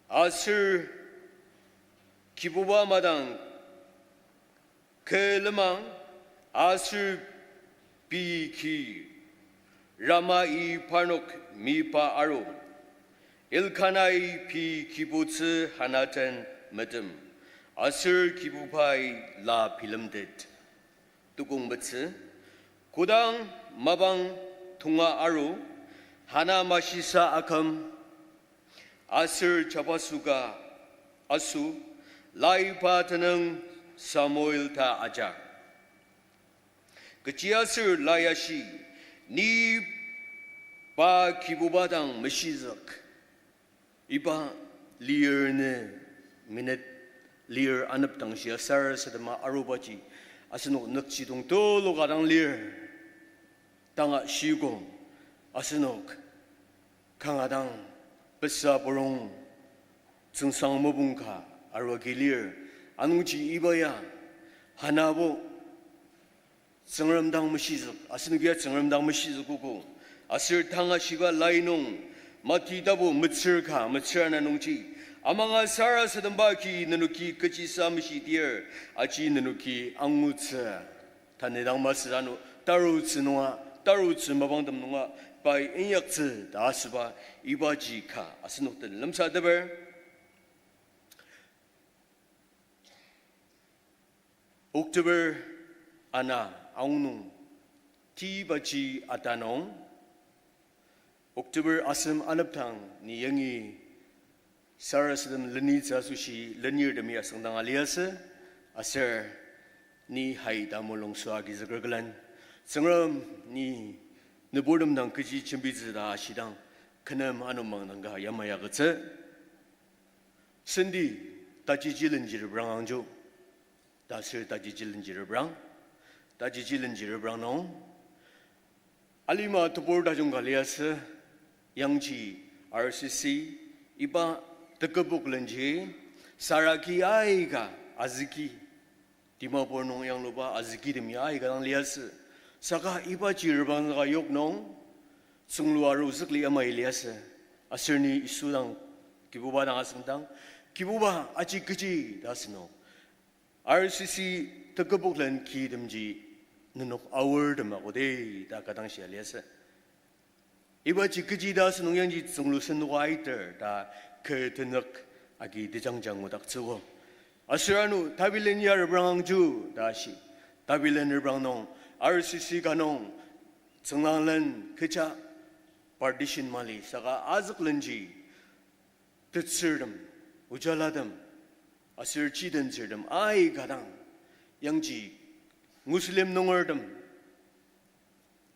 aser Kibuba madang kü lenmang, aser pei ki Rama-i parnok meyipa aru, Elkana-i pei kibutsü Hana den metem, aser Kibubai la bilemtet. Tukong metsü, kodang mapang tonga aru, Hana mashisa aküm, aser jabaso ka aso, laiba tenüng Samuel ta aja. Kechiaser lai ashi, ni pa Kibuba dang meshizük. Iba lir ne minute lir anepdang shia sarasadema arubaji, asenok nükjidong tulu ka dang lir. Tanga shiko, asenok kanga dang pesa purong tsüngsang mopung ka arua agi lir. Anungji iba ya Hanabo Tsüngrem dang meshizük, asenok ya Tsüngrem dang meshizükogo. Aser tanga shiba lai nung, Mati tapu metsür ka, metsür ana nungji, amanga sarasademba ki nenoki kechisa meshidir, aji nenoki angutsü. Tanü dang masü ano, tarutsü nunga, tarutsü mapangtem nunga, pai inyaktsü ta asüba, ibaji ka asenok den lemsateper. October ana aonung tibaji ata nung, October asem anepdang ni yangi sarasadem lenitsü asoshi lenirtemi asüngdang aliasü, aser ni hai ta mulung süa agizüker külen, Tsüngrem ni nüburtem dang kechi jembitsü ta ashidang, kü nem ano mangdang ka yamai agütsü. Senti tajiji lenji reprang angju, ta aser tajiji lenji reprang, tajiji lenji reprang nung, alima tebur tajung ka liasü, yangji R C C, iba tekübok lenji, saragi aika azüki, Dimapur nung yangluba azükitem ya aika dang liasü. Saka ibaji reprangzüka yok nung, tsünglu aruzükli yamai liasü. Aser ni Yisu dang, Kibuba dang asüngdang, Kibuba aji kechi ta asünung, R C C tekübok len kitemji nenok aortem akode ta kü dang shia liasü. Ibaji kechi ta asünung yangji tsünglu senoka aiter ta kü tenük agi tejangjang ngudaktsüogo. Aser ano tabilen ya reprang angju ta shi. Tabilen reprang nung R C C ka nung tsünglanglen kecha partition mali saka azüklenji tetsürtem, ojalatem, aser chidentsürtem aika dang, yangji Muslim nungertem,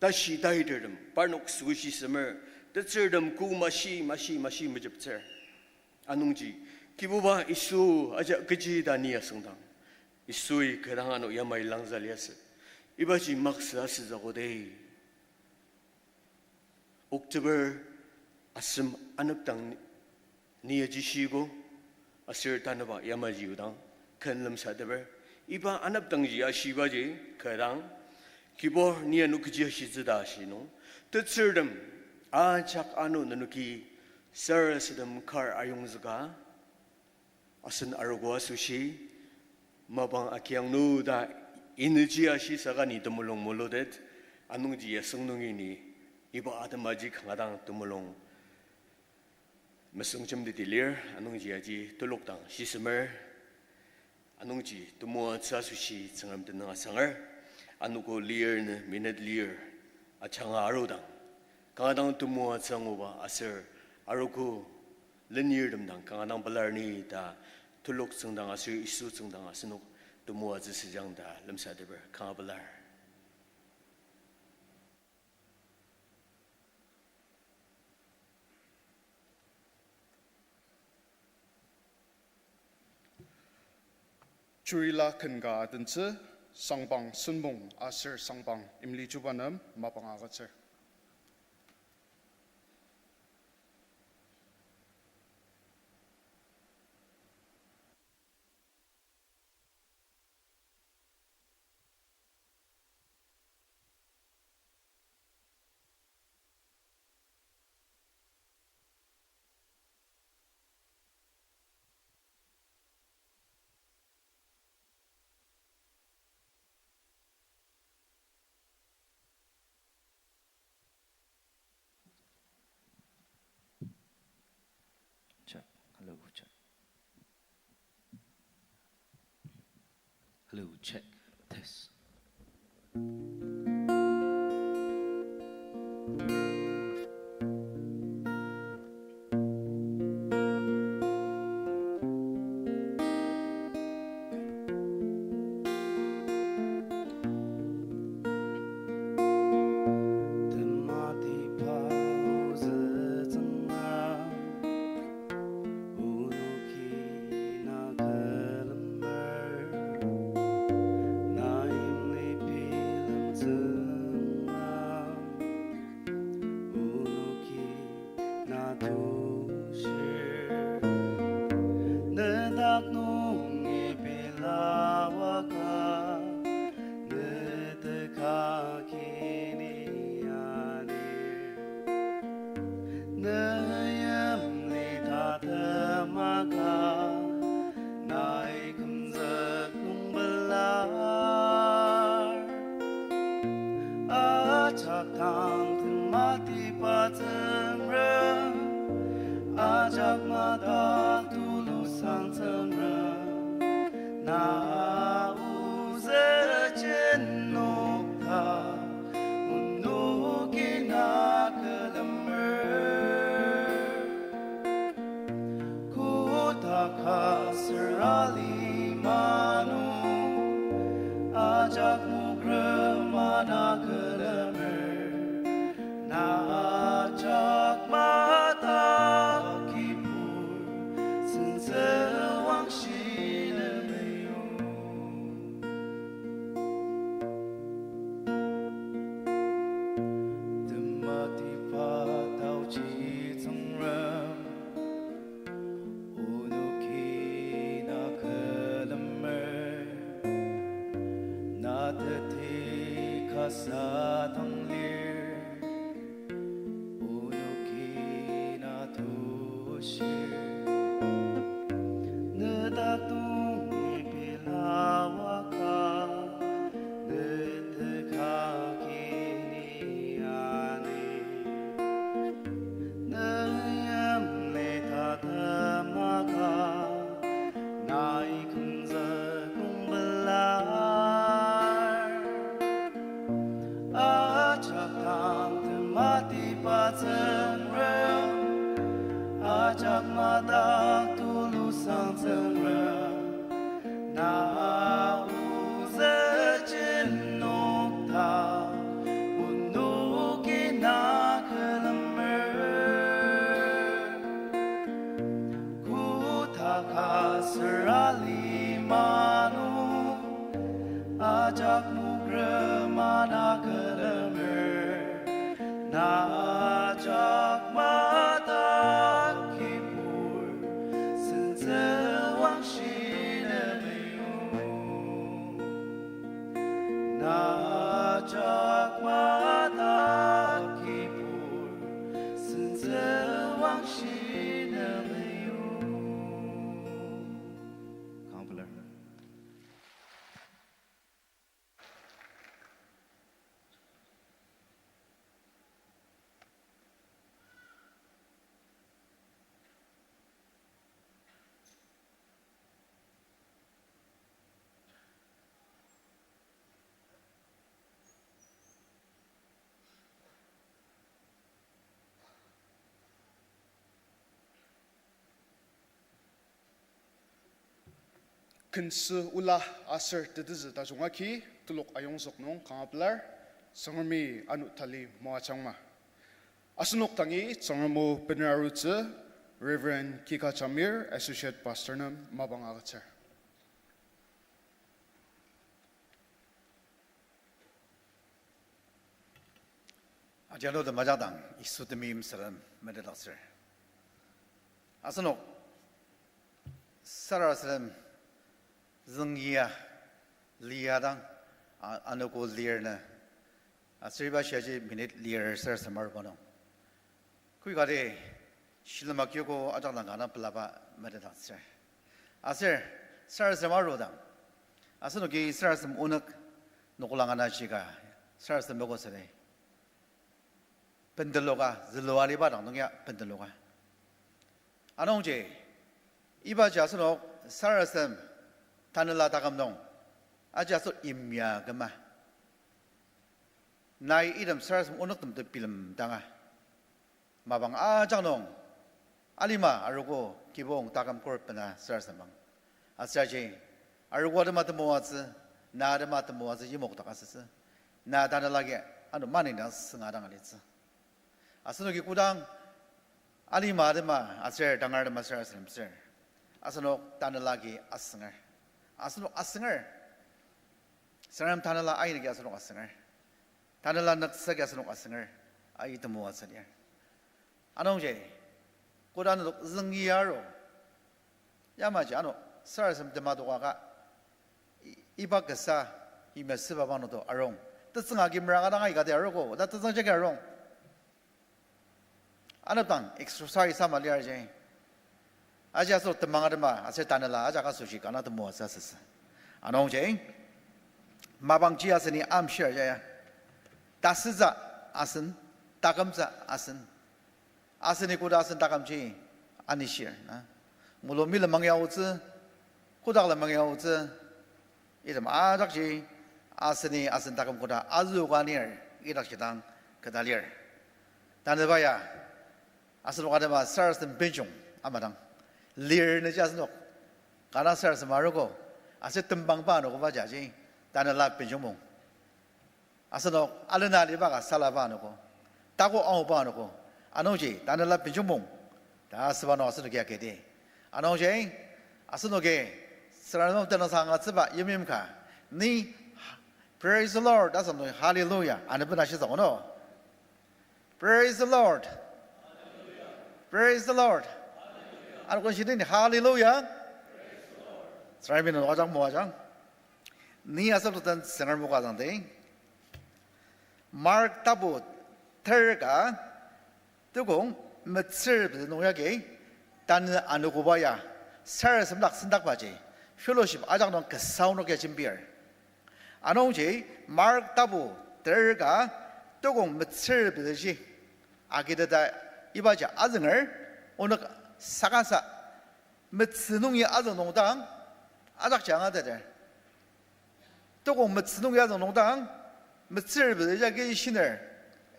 tashi taitertem, parnok süshi semer, tetsürtem ku mashi, mashi, mashi mejeptsür. Anungji, Kibuba Yisu aja kechi ta ni asüngdang, Yisui kü dang ano yamai langzü liasü. Ibaji maksü asütsü akode. October asem anepdang ni, ni aji shiko, aser tanüba yamaji odang, ken lemsateper. Iba anepdangji ashibaji, kü dang, Kibur ni ano kechi ashitsü ta ashi nung, tetsürtem, ajak ano nenoki sarasadem kar ayongzüka, asen arogo asoshi, mapang akiang nu ta energy ashi saka ni temulung mulutet, anungji yasüng nungi ni iba atemaji kanga dang temulung mesüngjemteti lir, anungji aji telok dang shisemer, anungji temoatsü asoshi Tsüngrem tenüng asanger, anogo lir ne minute lir ajanga arudang, kanga dang temoatsü anguba aser arogo lenirtem dang kanga dang pelar ni ta telok tsüngdang aser Yisu tsüngdang asenok temoatsü süjang ta lemsateper kanga pelar. Jurila ken ka adentsü, Sangpang Senbong aser Sangpang Imlichuba nem mapang agütsür. Check. Hello, check. Hello, check. Test. Tematiba ozü tsüngrem, onoki na külemer, na imli bilem tsüngrem, onoki na tushir. Ne dak nungi pela waka, ne teka kini anir. Ne yimli tatemaka, nai kümzük nung pelar. Ajak tang tematiba Tsüngrem, ajak madak tulusang Tsüngrem, na ozü jenokta, onoki na külemer. Kotak aser alima nung, ajak mukrema na külemer, na ajak madak kibur, sentsü wangshi ne meyong. Tematiba taochi Tsüngrem, onoki na külemer, na teti kasa tang lir, onoki na tushir. Ne dak nungi pela waka, ne teka kini anir. Ne yimli tatemaka, nai kümzük nung pelar. Ajak tang tematiba Tsüngrem, ajak madak tulusang Tsüngrem, na ozü jenokta, onoki na külemer. Kotak aser alima nung, ajak mukrema na külemer, na ajak madak kibur, sentsü wangshi ne meyong. Na ajak madak kibur, sentsü wangshi ne meyong. Kanga pelar. Kensü ola aser tetezü tajung agi telok ayongzük nung kanga pelar, Tsüngremi ano tali moajangma. Asenok dangi Tsüngrem o bener arutsü Reverend Kika Jamir, Associate Pastor nem mapang agütsür. Adianu temajak dang Yisu temeim salem metetdaktsür. Asenok sarasadem züngyia lia dang, a-, anogo lir nü, aser iba shiaji minute lir sarasadem aruba nung, koikati shilem akiogo ajak dang ka dang pelaba metetdaktsür. Aser sarasadem arudang, asenoki sarasadem onük noklang ana shika sarasadem mokosüdi. Benteloka, zülua aliba dang nung ya benteloka. Anungji, ibaji asenok sarasadem tanela taküm nung, aji asenok yimya küma, nai item sarasadem onüktem to bilemdanga, mapang ajak nung alima arogo kibong taküm kor bena sarasadem ang. Aser aji, arogo atema temoatsü, na atema temoatsü yimokdak asütsü. Na tanela agi ano maneni dang sünga dang alitsü. Asenoki kodang alima atema aser tangar atema sarasademtsür, asenok tanela agi asünger. Asenok asünger. Tsüngrem tanela ainoki asenok asünger. Tanela nüktsü agi asenok asünger. Ai temoatsü lir. Anungji, kodang nenok züngyia aru, yamaji ano sarasadem tema tokaka, i-, iba kasa yimya süba bangnoto arung. Tetsüng agi meranga dang aikati arogo, ta tetsüng jagi arung. Anepdang exercise ama liarji, aji asenok temang atema aser tanela ajak asoshi kana temoatsü asütsü. Anungji, mapangji aseni amshir jaya. Tasütsü asen, takümtsü asen. Aseni koda asen takümji anishir na. Mulu milemang ya aotsü, kodak lemang ya aotsü, item ajakji aseni asen taküm koda azüoka anir idakji dang keta lir. Tanüba ya, asenok atema sarasadem benjong amadang lir nüji asenok kana sarasadem arogo, aser tembangba anogoba jaji tanela benjong mung. Asenok alena aliba ka salaba anogo, tako anguba anogo, anungji tanela benjong mung ta asüba nung asenoki akidi. Anungji asenoki Tsüngrem tenüngsang angatsüba yimyim ka, ni Praise the Lord asem nung Hallelujah anepena shitsü no. Praise the Lord. Praise the Lord. Ano kon shidi ni Hallelujah. Tsüngremi nenok ajak moajang. Ni asüpten Tsüngrem moajangdi. Mark tapu ter ka, tukong metsür pezü nung yagi, tanü anogoba ya sarasadem dak sendakbaji fellowship ajak nung kasa onok ya jembir. Anungji Mark tapu ter ka, tukong metsür pezüji agiteta ibaji azünger, onok sakasa metsü nungi azüng nungdang ajakji angateter. Tukong metsü nungi azüng nungdang, metsür pezü jagi shiner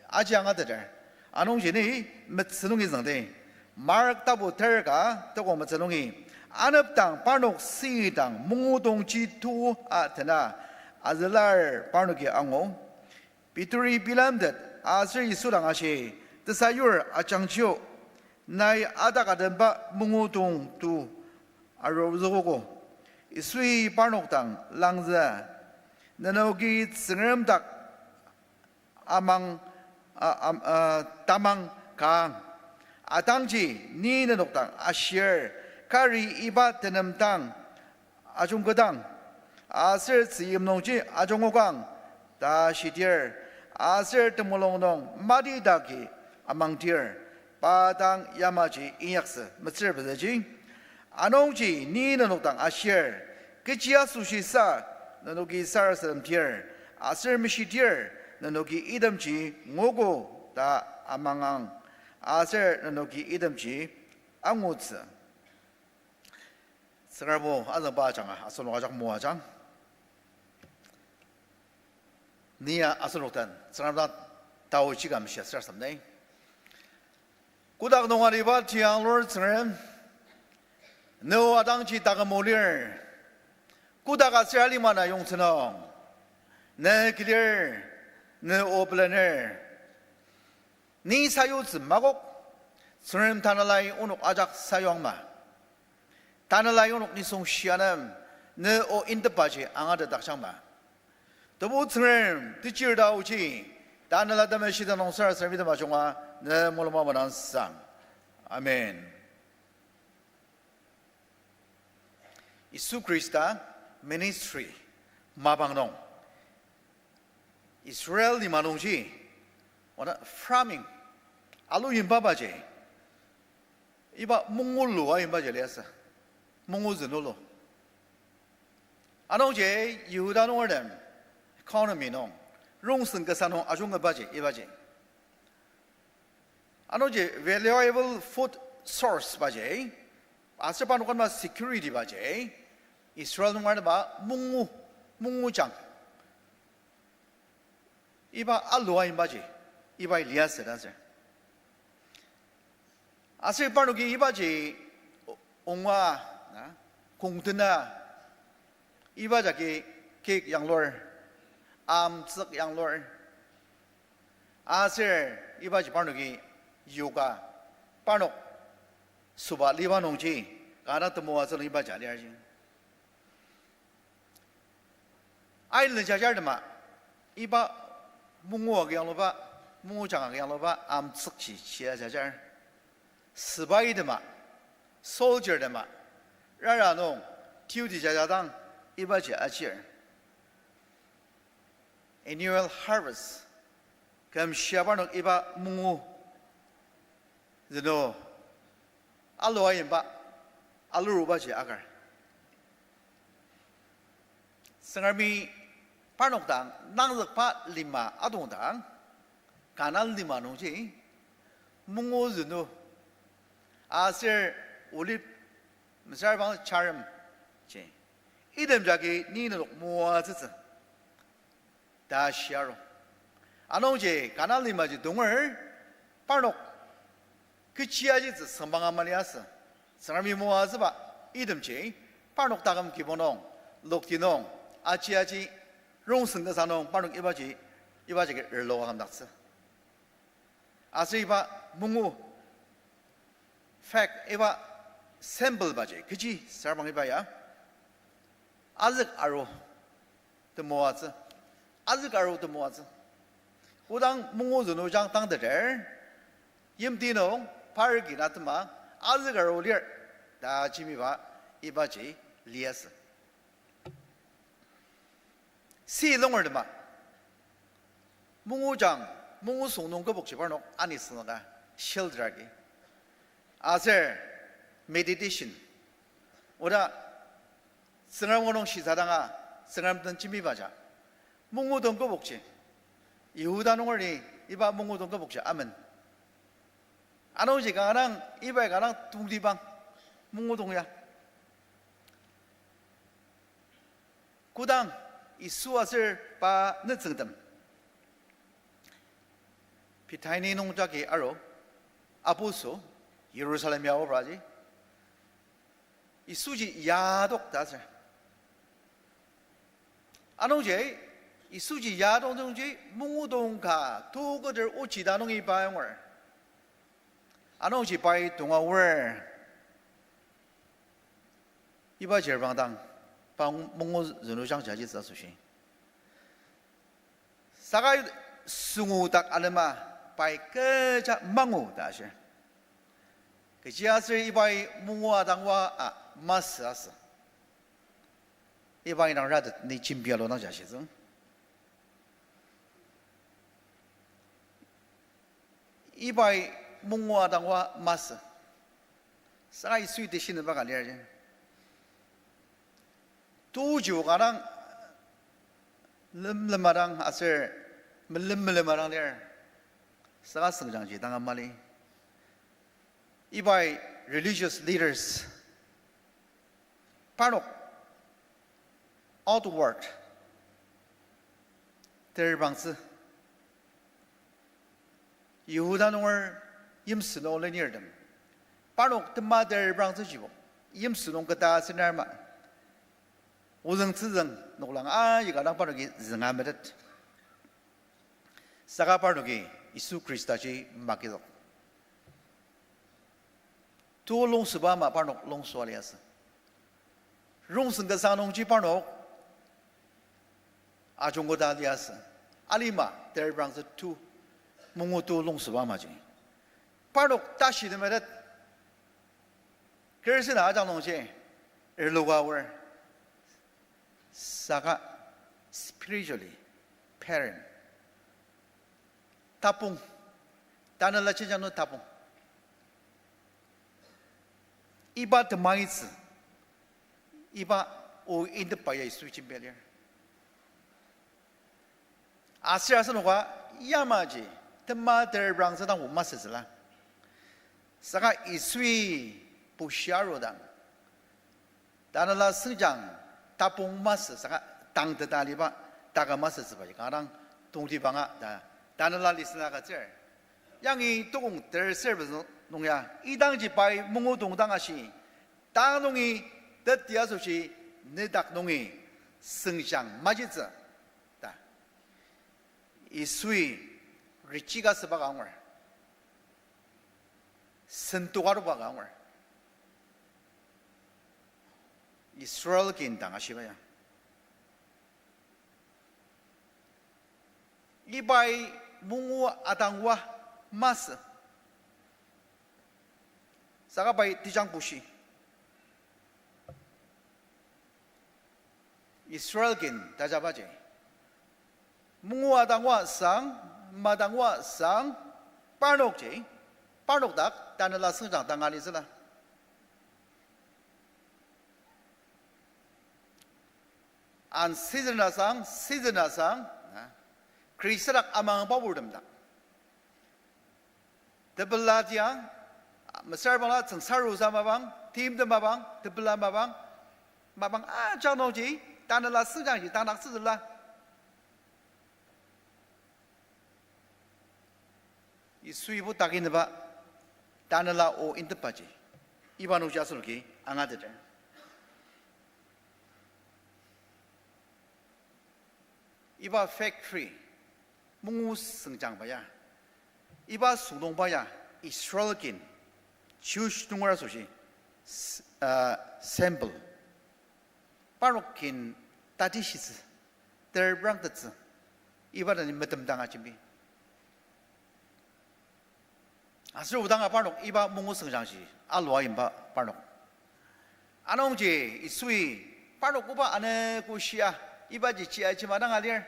aji angateter. Anungji ni metsü nungi züngdi. Mark tapu ter ka, tukong metsü nungi, anepdang parnok süngidang mungudongji tu atena azülar parnoki angu. Peteri bilemtet aser Yisu dang ashi, tesayur ajangji o, nai adak adenba mungudong tu arozükogo. Yisui parnok dang langzü, nenoki Tsüngrem dak amang, a, am-, a, tamang kang. Atangji ni nenok dang ashir, kari iba tenem dang ajungketang, aser tzüyim nungji ajungokang ta shidir, aser temulung nung mati dagi amangdir, pa dang yamaji inyaktsü metsür pezüji. Anungji ni nenok dang ashir, kechi asoshi sa nenoki sarasademdir, aser meshidir nenoki itemji nguogo ta amangang, aser nenoki itemji angutsü. Tsüngrem o azüngba ajanga asenok ajak moajang. Nia asenok den Tsüngrem dang taochi ka meshia sür asem nai. Kotak nung aliba tiang lur Tsüngrem, ne o atangji taküm o lir. Kotak aser alima na yongtsü nung, ne kilir, ne o pelener. Ni sayutsü makok, Tsüngrem tanelai onok ajak sayuangma. Tanelai onok nisung shianem, ne o intepaji angatetdakjangma. Tebu Tsüngrem, techir taoji, Tanela Temeshi tenüng sarasadem ajunga ne mulung mamadang sang. Amen. Yisu Khrista ministry mapang nung Israel lima nungji, oda farming, alu yimba baji, iba mungu lua yimbaji liasü, mungu zünulu. Anungji Yihuda nungertem economy nung, rongsen kasa nung ajungbaji ibaji. Anungji valuable food source baji, aser parnok ama security baji, Israel nungertema mungu, mungu jang. Iba alua yimbaji, iba liasü ta aser. Aser parnoki ibaji o-, onga, na, kongtena, iba jagi cake yanglur, amtsük yanglur. Aser ibaji parnoki yoka, parnok süba liba nungji, kanga temoatsü nung ibaji aliarji. Ain lenjajar tema, iba mungu agi yangluba, mungu jang agi yangluba, amtsükji chia jajar. Sübai tema, soldier tema, rara nung, duty jajadang, ibaji achir. Annual harvest, küm shia parnok iba mungu zünu alua yimba, alurubaji akar. Tsüngremi parnok dang nangzükba lima atongdang, Kanan lima nungji, mungu zünu, aser olive mesüra bang charem ji, item jagi ni nenok moatsütsü ta shia aru. Anungji Kanan limaji tonger, parnok kechi ajitsü süngbanga maliasü. Tsüngremi moatsüba itemji, parnok taküm kibong nung, lokti nung, aji aji, rongsen kasa nung, parnok ibaji, ibaji ki erlo akümdaktsü. Aser iba mungu, fact, iba symbol baji, kechi sarbang iba ya, azük aru temoatsü, azük aru temoatsü. Kodang mungu zünu jang tangteter, yimti nung par kin atema azük aru lir ta jembiba ibaji liasü. Si longer tema, mungu jang, mungu süng nung kübokji parnok ani sünaka shelter agi. Aser meditation, oda Tsüngrem o nung shisadanga, Tsüngrem den jembibaja, mungu dong kübokji, Yihuda nunger ni iba mungu dong kübokji amen. Anungji kanga dang, iba kanga dang tongtibang, mungu dong ya. Kodang Yisu aser pa nütsüngtem Bethany nung jagi aru, apuso, Jerusalem ya obraji, Yisuji yadok ta asür. Anungji, Yisuji yadok nungji mungu dong ka, tu keter ochi ta nungi pa yongur. Anungji pai tonga aor. Iba jirbang dang, pa mungu zünu jangja jitsü asoshi. Saka süngu dak alema pai kecha mangu ta ashir. Kechiaser ibai mungu adangwa a masü asü. Ibai nang ratet ni jembi alo nang jashitsü. Ibai mungu adangwa masü. Saka Yisui teshineba ka lir ji. Tuji ka dang lemlema dang aser melem melema dang lir. Saka süngjangji danga mali. Ibai religious leaders parnok outward terbangtsü. Yihuda nunger yimsü nung lenirtem parnok tema terbangtsüjibo yimsü nung keta asener ma. Ozüng tsüzüng noklang aika dang parnoki zünga metet. Saka parnoki Yisu Khristaji makizük. Tu longsüba ama parnok longsua liasü. Rongsen kasa nungji parnok ajungkoda liasü. Alima, ter prangtsü two, mongo two longsüba amaji. Parnok tashi temetet. Kersina ajak nungji, erluka aor. Saka spiritually barren. Tapung. Tanela jenjang nung tapung. Iba temaitsü. Iba o indepaya Yisu jembi lir. Aser asenoka yamaji, tema ter prangtsü dang o masütsüla. Saka Yisui bushia arudang. Tanela sengjang tapung masü saka tangteta aliba taka masütsübaji kanga dang tongtibanga ta Tanela lesson agütsür. Yangi tukong ter ser pezü nung ya, idangji pai mongo tongdang ashi, tang nungi teti asoshi nedak nungi sengjang majitsü ta. Yisui reject asüba ka angur. Sentoka aruba ka angur. Israel kin dang ashiba ya. Ibai mongo adangwa masü. Saka pai tejang bushi. Israel kin tajabaji. Mongo adangwa sang, madangwa sang, parnokji, parnok dak Tanela sengjang dang alitsüla. An season asang, season asang, na, Khrista dak amangba purtem dak. Tepela tiang, mesüra bangla tsüngsarusa mapang, timtem mapang, tepela mapang, mapang ajak nungji, Tanela sengjangji tangdaktsütsüla. Yisui ibo takineba, Tanela o intetbaji, iba nungji asenoki angateter. Iba factory, mongo sengjangba ya, iba süngdongba ya, Israel kin, Jewish nunger asoshi, s-, uh, symbol. Parnok kin tatishitsü, ter prangtettsü, iba dani metemdanga jembi. Aser odanga parnok iba mongo sengjangji alua imba parnok. Anungji Yisui parnok koba ane koshia, ibaji chia jima danga lir.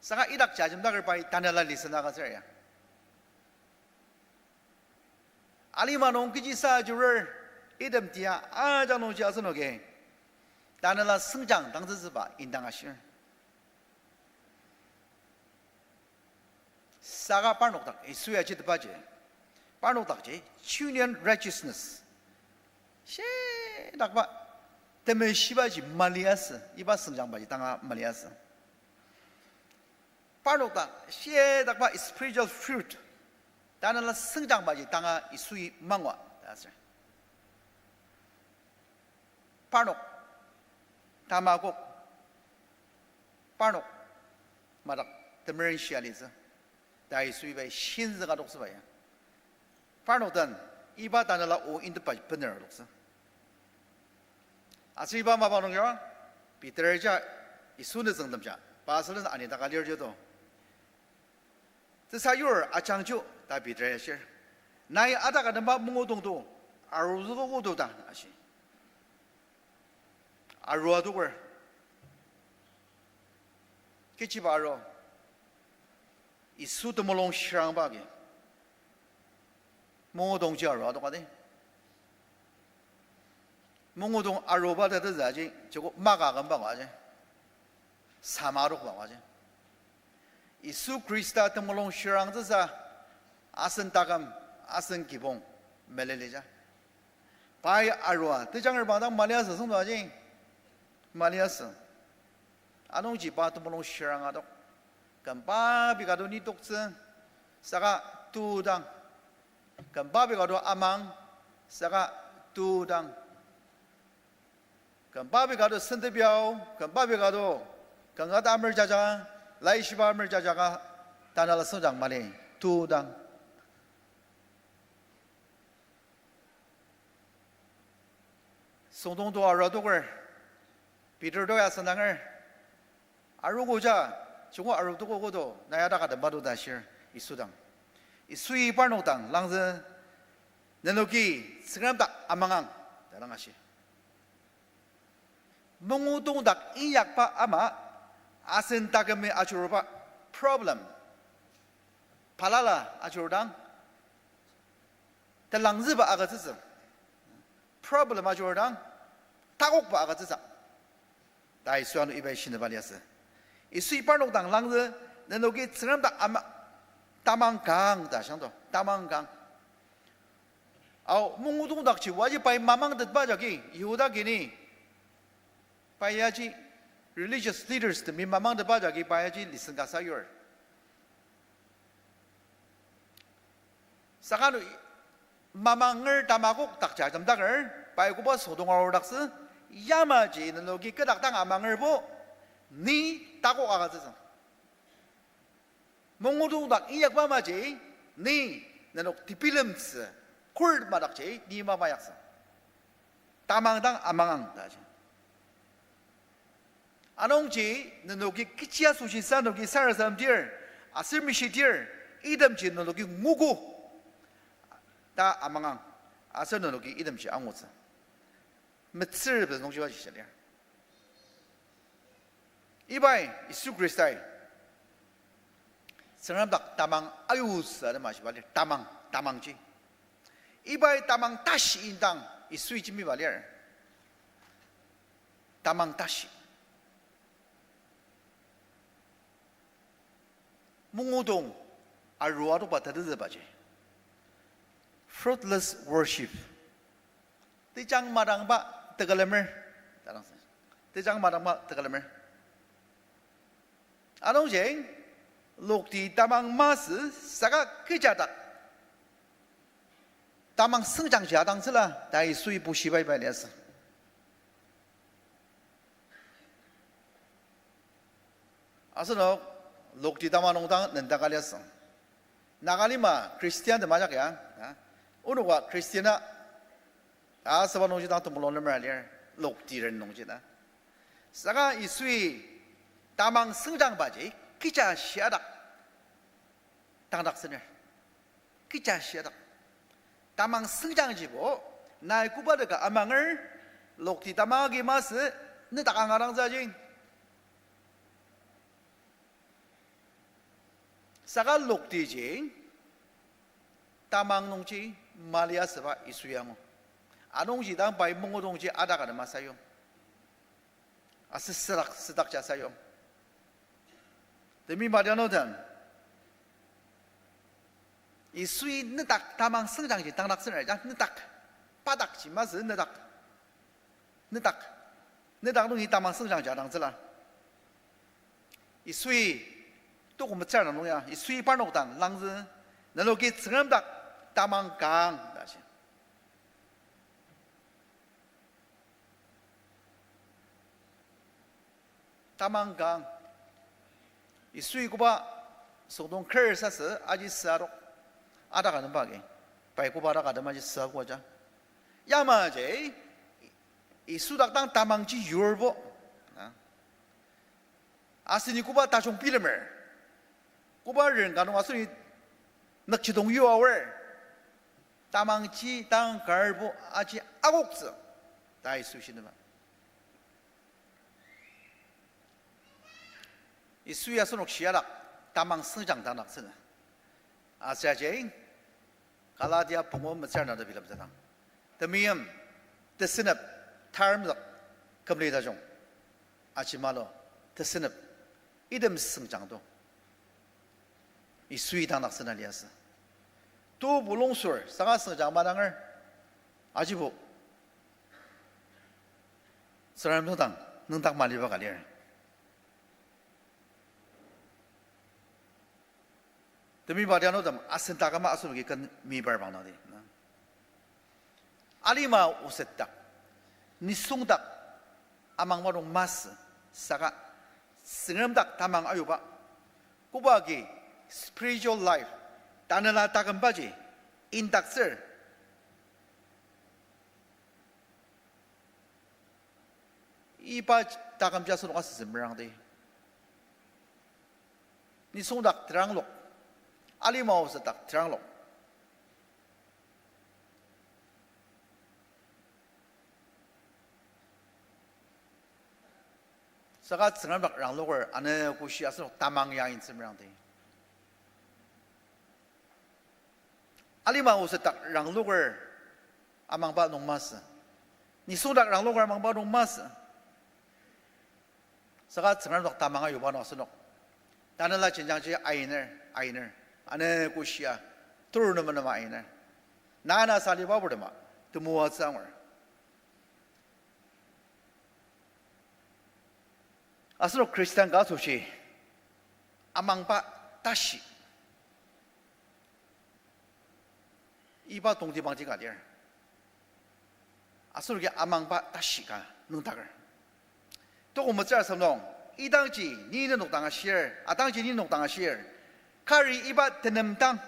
Saka idak jajemdaker pai Tanela lesson agütsür ya. Alima nung kechisa ajurer, item tia ajak nungji asenoki Tanela sengjang dangtsütsüba indang ashir. Saka parnok dak Yisui ajitepaji, parnok dakji genuine righteousness, shidakba temeshibaji maliasü, iba sengjangbaji tanga maliasü. Parnok dak shidakba spiritual fruit, Tanela sengjangbaji tanga Yisui mangua ta asür. Parnok tamakok, parnok madak temerenshia litsü ta Yisui iba shinzük adoktsüba ya. Parnok den iba Tanela o intetba bener adoktsü. Aser iba mapang nung ya, Peter ja Yisu nütsüngtem ja, pa sülen anidaka lir jado. Tesayur ajangju ta Peter ya shir. Nai ata ka nemba mungudong to, aruzükogo to ta ashi. Arua adoker. Kechiba arua? Yisu temulung shirangba agi mungudongji arua adoka di. Mungudong aruba ta tezüji, joko maka kümba ka ji. Sama adokba ka ji. Yisu Khrista temulung shirangtsüsa asen taküm, asen kibong melelija. Pai arua tejanger bang dang maliasü süngdang aji. Maliasü. Anungji pa temulung shirang adok. Kümba pei ka to nitoktsü, saka tudang. Kümba pei ka to amang, saka tudang. Kümba pei ka to sentepiao, kümba pei ka to kanga ta amer jaja, laishiba amer jaja ka, tanela sengjang mali, tudang. Süngdong to arua adoker, Peter to ya sendanger, arogo ja, Jungo aru toko kodo, na ya dak atemba to ta shir Yisu dang. Yisui parnok dang langzü, nenoki Tsüngrem dak amangang, ta dang ashi. Mongudong dak inyakba ama, asen takümi ajuruba problem. Balala ajurudang, telangzüba agütsütsü. Problem ajurudang, takokba agütsütsü. Ta Yisu ano ibai shinüba liasü. Yisui parnok dang langzü, nenoki Tsüngrem dak ama, tamang kang ta shangto, tamang kang. Ao, mongudong dakji waji pai mamang tetba jagi, Yihuda kini, pai yaji religious leaders temi mamang tetba jagi pai yaji listen kasa yur. Saka ano mamanger tamakok dakji ajemdaker, pai koba südong arudaktsü, yamaji nenoki kü dak dang amangerbo, ni takok agütsütsü. Mongudong dak inyakba maji, ni nenok tebilemtsü, court madakji ni mamayaktsü. Tamang dang amangang ta ji. Anungji nenoki kechi asoshi sa nenoki sarasademdir, aser mishidir, itemji nenoki nguogo ta amangang, aser nenoki itemji angutsü. Metsür pezü nungjiba ji shia lir. Ibai Yisu Khristai Tsüngrem dak tamang ayutsü atema shiba lir, tamang, tamangji. Ibai tamang tashi indang Yisui jembiba lir. Tamang tashi. Mongudong arua adokba tetezübaji, fruitless worship. Tejang madangba tekülemer. Tejang madangba tekülemer. Anungji, lokti tamang masü saka kecha dak tamang sengjangji adangtsüla ta Yisui bushiba iba liasü. Asenok lokti tamang nung dang nendaka liasü. Nagalima Christian tem ajak ya, a, onoka Christian a, asüba nungji dang temulung lemer alir, lokti ren nungji na. Saka Yisui tamang sengjangbaji kecha shiadak tangdaktsüner. Kecha shiadak. Tamang sengjangjibo, nai koba teka amanger, lokti tamang agi masü, nedak angadangtsüji. Saka loktiji, tamang nungji mali asüba Yisu angu. Anungji dang pai mongudongji adak adema sayong. Aser südak, südakji asayong. Temi madianutem, Yisui nedak tamang sengjangji tangdaktsüner, ya nedak, padakji masü nedak. Nedak, nedak nungi tamang sengjangji adangtsüla. Yisui, toko metsür na nung ya, Yisui parnok dang langzü, nenoki Tsüngrem dak tamang kang, ta shi. Tamang kang. Yisui koba süngdong kür sasü aji süadok. Adak anemba agi. Pai koba adak anem aji süakoja. Yamaji, Yisu dak dang tamangji yurbo. Na. Aseni koba tajung bilemer. Koba ren ka nung aseni nükjidong yu aor. Tamangji dang karbo aji akoktsü. Ta Yisu shinüba. Yisui asenok shiadak tamang sengjang dangdaktsünü. Aser aji, Galatia pungu metsür nada bilemtsü dang. Temeim, tesünep, taremzük, kümli tajung. Ajimalo, tesünep, item sengjang to. Yisui dangdaktsüna liasü. Tebulungsür, saka sengjang madanger, ajibo. Tsüngrem dang, nüngdak maliba ka lir. Temi madianutem asen taküma asenoki ken mibar bang nadi, na. Alima osetdak, nisungdak, amangba nung masü, saka, Tsüngrem dak tamang ayuba, koba agi spiritual life, tanela takümbaji, indaktsür, iba takümji asenok asütsü merangdi. Nisung dak teranglok. Alima oset dak teranglok. Saka Tsüngrem dak rangloker ano koshi asenok tamang ya intsü merangdi. Alima oset dak rangloker amangba nung masü. Nisung dak rangloker amangba nung masü. Saka Tsüngrem dak tamang ayuba nung asenok tanela jenjangji ainer, ainer. Ano koshia, tur nema nema ainer. Nana saliba purtema, temoatsü angur. Asenok Christian ka asoshi, amangba tashi. Iba tongtibangji ka lir. Asenoki amangba tashi ka nüngdaker. Toko metsür asem nung, idangji ni nenok dang ashir, adangji ni nenok dang ashir. Kari iba tenem dang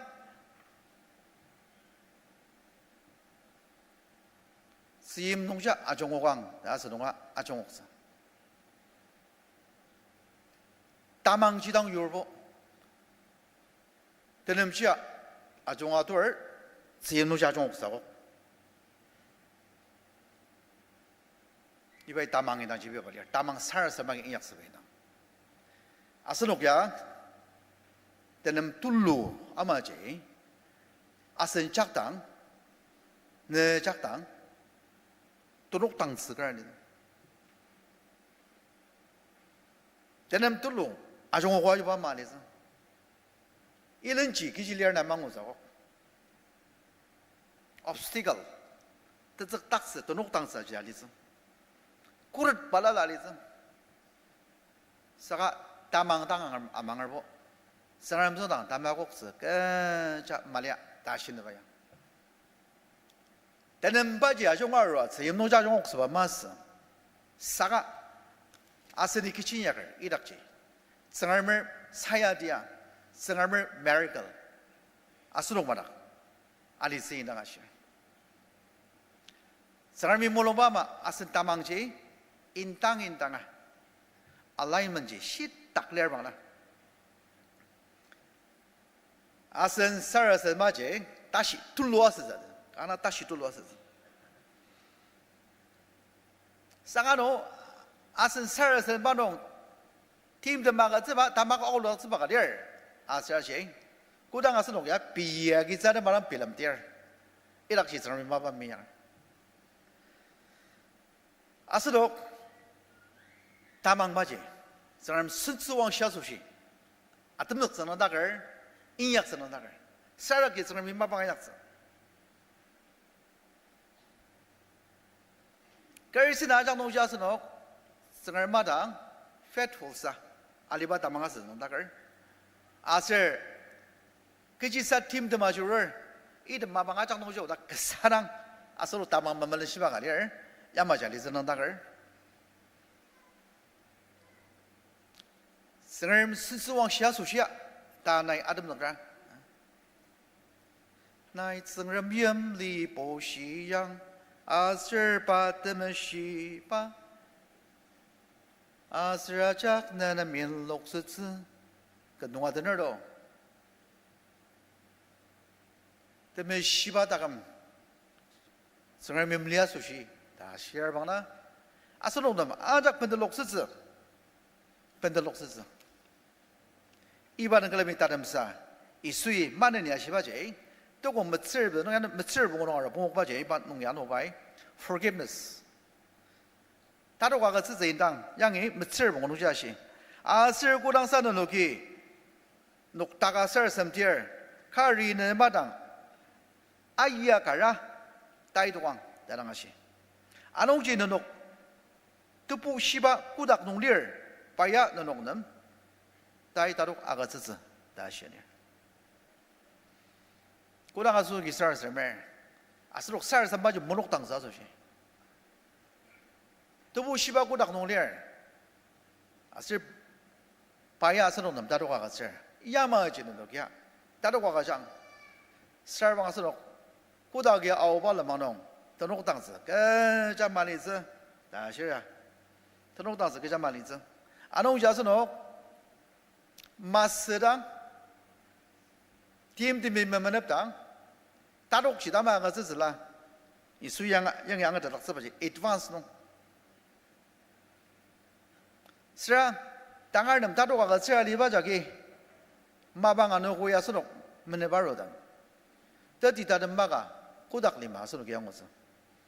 tzüyim nungja ajungokang ta asü nunga ajungoktsü. Tamangji dang yurbo. Tenemjia ajunga tur, tzüyim nungja ajungoktsü akok. Ibai tamang indang jibi ba lir, tamang sarasadem agi inyaktsüba indang. Asenok ya, tenem tulu amaji, asen jakdang, ne jakdang, tenok dang tsükar ni. Tenem tulu, ajungoka yuba ama litsü. Ilenji kechi lir na mangutsü akok. Obstacle, tetsükdaktsü, tenok dangtsü ji alitsü. Khuret balala alitsü. Saka tamang dang angar, amangerbo, Tsüngrem tsüngdang tamakoktsü kecha malia ta shineba ya. Tenembaji ajunga arua tzüyim nungja ajungoktsüba masü. Saka aseni kechi inyaker idakji, Tsüngremer sayadia, Tsüngremer miracle asenok madak alitsü indang ashi. Tsüngremi mulungba ama asen tamangji indang indanga alignment ji shitak lir bangla, asen sarasademaji tashi tulu asütsü, kanga tashi tulu asütsü. Saka ano asen sarasadema nung timtem agütsüba, tamak aoloktsüba ka lir. Aser ashi, kodang asenok ya pei agitsü atema dang bilemdir, idakji Tsüngremi mapa meyang. Asenok tamangbaji, Tsüngrem sentsüwangshi asoshi atemzüktsü nüngdaker, inyaktsü nüngdaker, saraki Tsüngremi mapang inyaktsü. Kerisina ajak nungji asenok Tsüngrem madang faithful sa aliba tamang asü nüngdaker. Aser kechisa timtem ajurur, item mapang ajak nungji oda kasa dang asenok tamang memelenshibang ka lir, yamaji alitsü nüngdaker. Tsüngrem sentsüwangshi asoshia ta nai atemzükra. Nai Tsüngrem yimli bushiyang, aser pa temeshiba, aser ajak ne nem inloktsütsü. Ken nung adener to? Temeshiba taküm Tsüngrem yimli asoshi ta shir bangla, asenok nem ajak benteloktsütsü, benteloktsütsü. Iba nung külemi tatemsa, Yisui maneni ashibaji, toko metsür nung ya, metsür pungu nung aru pungukbaji, iba nung ya nung pai, forgiveness. Tatok agütsütsü indang, yangi metsür pungu nungji ashi. Aser kodangsa nenoki nokdaka sarasademdir, kari ne madang aya kara tai tokang ta dang ashi. Anungji nenok tebu shiba kotak nung lir, pa ya nenok nem tai tatok agütsütsü ta ashi lir. Kodang asenoki sarasademer, asenok sarasadembaji monok dangtsü asoshi, tebu shiba kotak nung lir, aser pa ya asenok nem tatok agütsür, yamaji nenok ya tatok agüjang. Sarbang asenok kodak agi aoba lenmang nung tenok dangtsü kecha malitsü ta shir ya. Tenok dangtsü kecha malitsü. Anungji asenok masüdang, timtemi memenepdang, tatok shitama agütsütsüla, Yisu yang, yangi angatetdaktsübaji advance nung. Süra tangar nem tatok agütsüra aliba jagi, mapang anogo ya asenok menepa arudang, teti tatem maka kotak lima asenoki angutsü.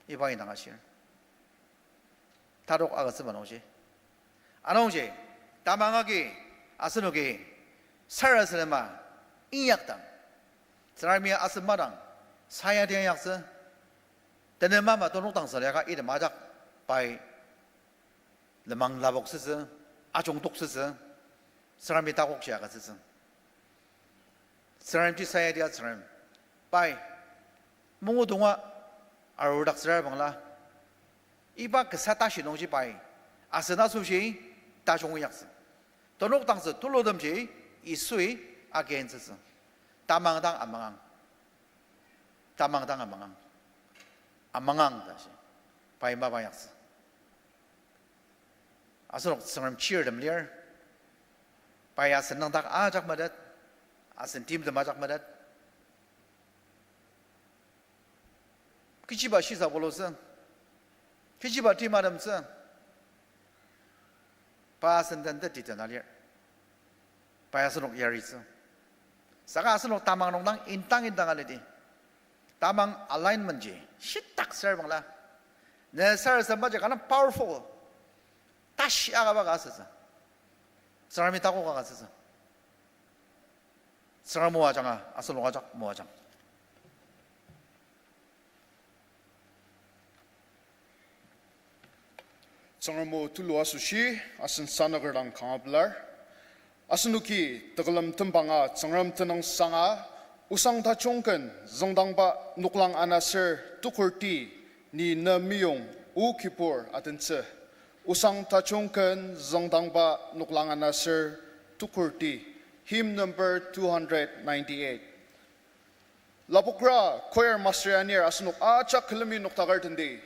Iba indang ashir. Tatok agütsüba nungji. Anungji, tamang agi asenoki sarasadema inyakdang, Tsüngremi asen madang sayadi inyaktsü, tenema ama tonok dang süliaka item ajak pai lenmang lapoktsütsü, ajungtoksütsü, Tsüngremi takokji agütsütsü. Tsüngremji sayadi a Tsüngrem. Pai mungudonga arudaktsüra bangla, iba kasa tashi nungji pai asen asoshi tajung inyaktsü. Tonok dangtsü tulutemji Yisui agintsütsü. Tamang dang amangang. Tamang dang amangang. Amangang ta shi. Pai mapa inyaktsü. Asenok Tsüngrem chirtem lir. Pai asen nüngdak ajak metet. Asen timtem ajak metet. Kechiba shisa bulutsü, kechiba timatemtsü, pa asen den teti tena lir. Pai asenok yaritsü. Saka asenok tamang nung dang indang indang alidi, tamang alignment ji shitak ser bangla, ne sarasademaji kanga powerful, tashi akaba ka asütsü. Tsüngremi takok ka asütsü. Tsüngrem o ajanga, asenok ajak moajang. Tsüngrem o tulu asoshi, asen sanaker dang kanga pelar. Asenoki tekülem tembanga Tsüngrem tenüngsanga, osang tajung ken züngdangba noklang ana ser tukurti ni ne meyong o kibur atentsü. Osang tajung ken züngdangba noklang ana ser tukurti. Hymn number two hundred ninety-eight. Lapokra choir master anir asenok ajak külemi noktaker tendi.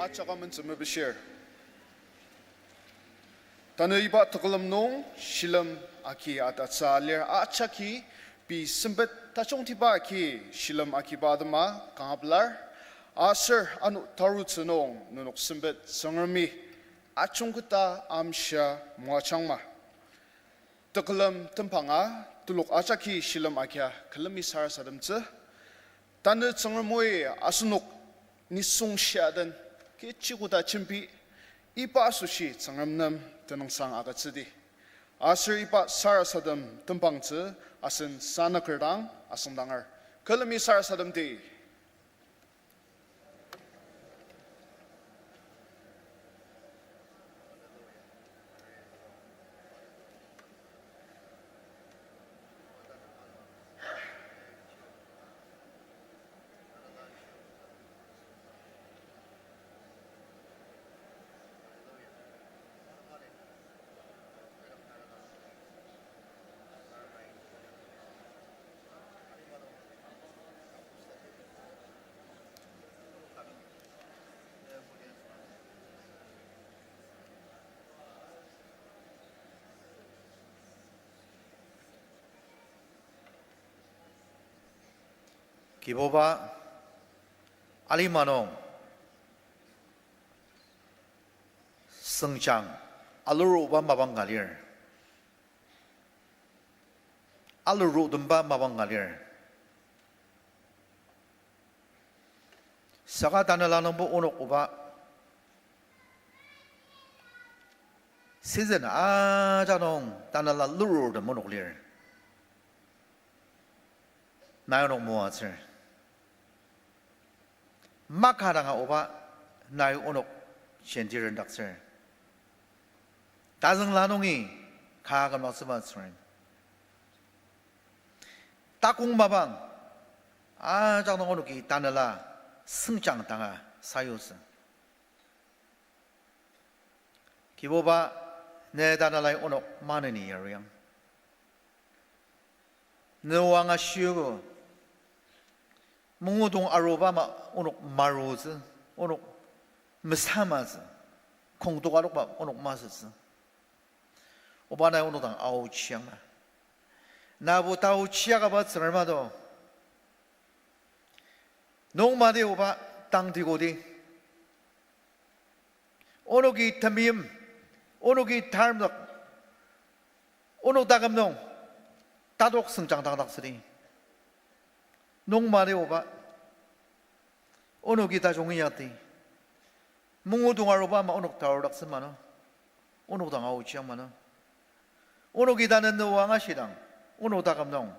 Ajak amentsü mepishir. Tanü iba tekülem nung shilem agi atatsü lir ajaki pei sempet tajungtiba agi shilem agiba atema kanga pelar. Aser ano tarutsü nung nenok sempet Tsüngremi ajungketa amshia moajangma. Tekülem tembanga telok ajaki shilem agia külemi sarasademtsü. Tanü Tsüngrem o asenok nisung shia den kechi koda jembi iba asoshi Tsüngrem nem tenüngsang agütsüdi. Aser iba sarasadem tembangtsü asen sanaker dang asüngdanger. Külemi sarasademdi. Kibuba, alima nung sengjang aluruba mapang ka lir. Alurutemba mapang ka lir. Saka tanela nungbo onok oba season ajak nung tanela lururtem onok lir. Nai onok moatsür. Maka danga oba nai onok jenti rendaktsür. Tazüngla nungi ka kümdaktsüba Tsüngrem. Takong mapang ajak nung onoki tanela sengjang danga sayutsü. Kibuba, ne tanelai onok maneni yariang. Ne o angashiogo. Mungudong aruba ama onok marutsü, onok mesamatsü, kongtok adokba onok masütsü. Oba nai onok dang aochiang na. Nabo taochiakaba Tsüngrem ado. Nung madi oba tangtikodi. Onoki temeim, onoki tarmdak, onok taküm nung tatok sengjang dangdaktsüdi. Nung madi oba, onoki tajung inyakdi. Mungudong aruba ama onok taodaktsü mano. Onok dang aochiang mano. Onoki tanü ne o angashidang, onok taküm nung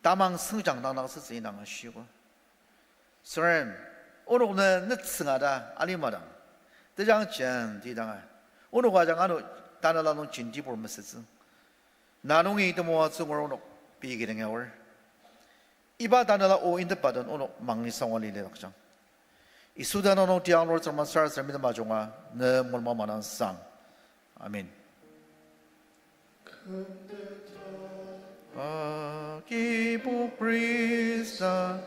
tamang sengjang dangdaktsütsü indang ashiko. Tsüngrem, onok ne nütsüngada alimadang, tejang jenti danga, onok ajanga ano tanela nung jentibur mesütsü. Na nungi temoatsü ngur onok pei kidang aor. Iba tanela o intepa den onok mangisangwa lilidakjang. Yisu tenüng nung tiang lur Tsüngrem sarasadem item ajunga ne mulma manasang. Amen. Akibo Khrista,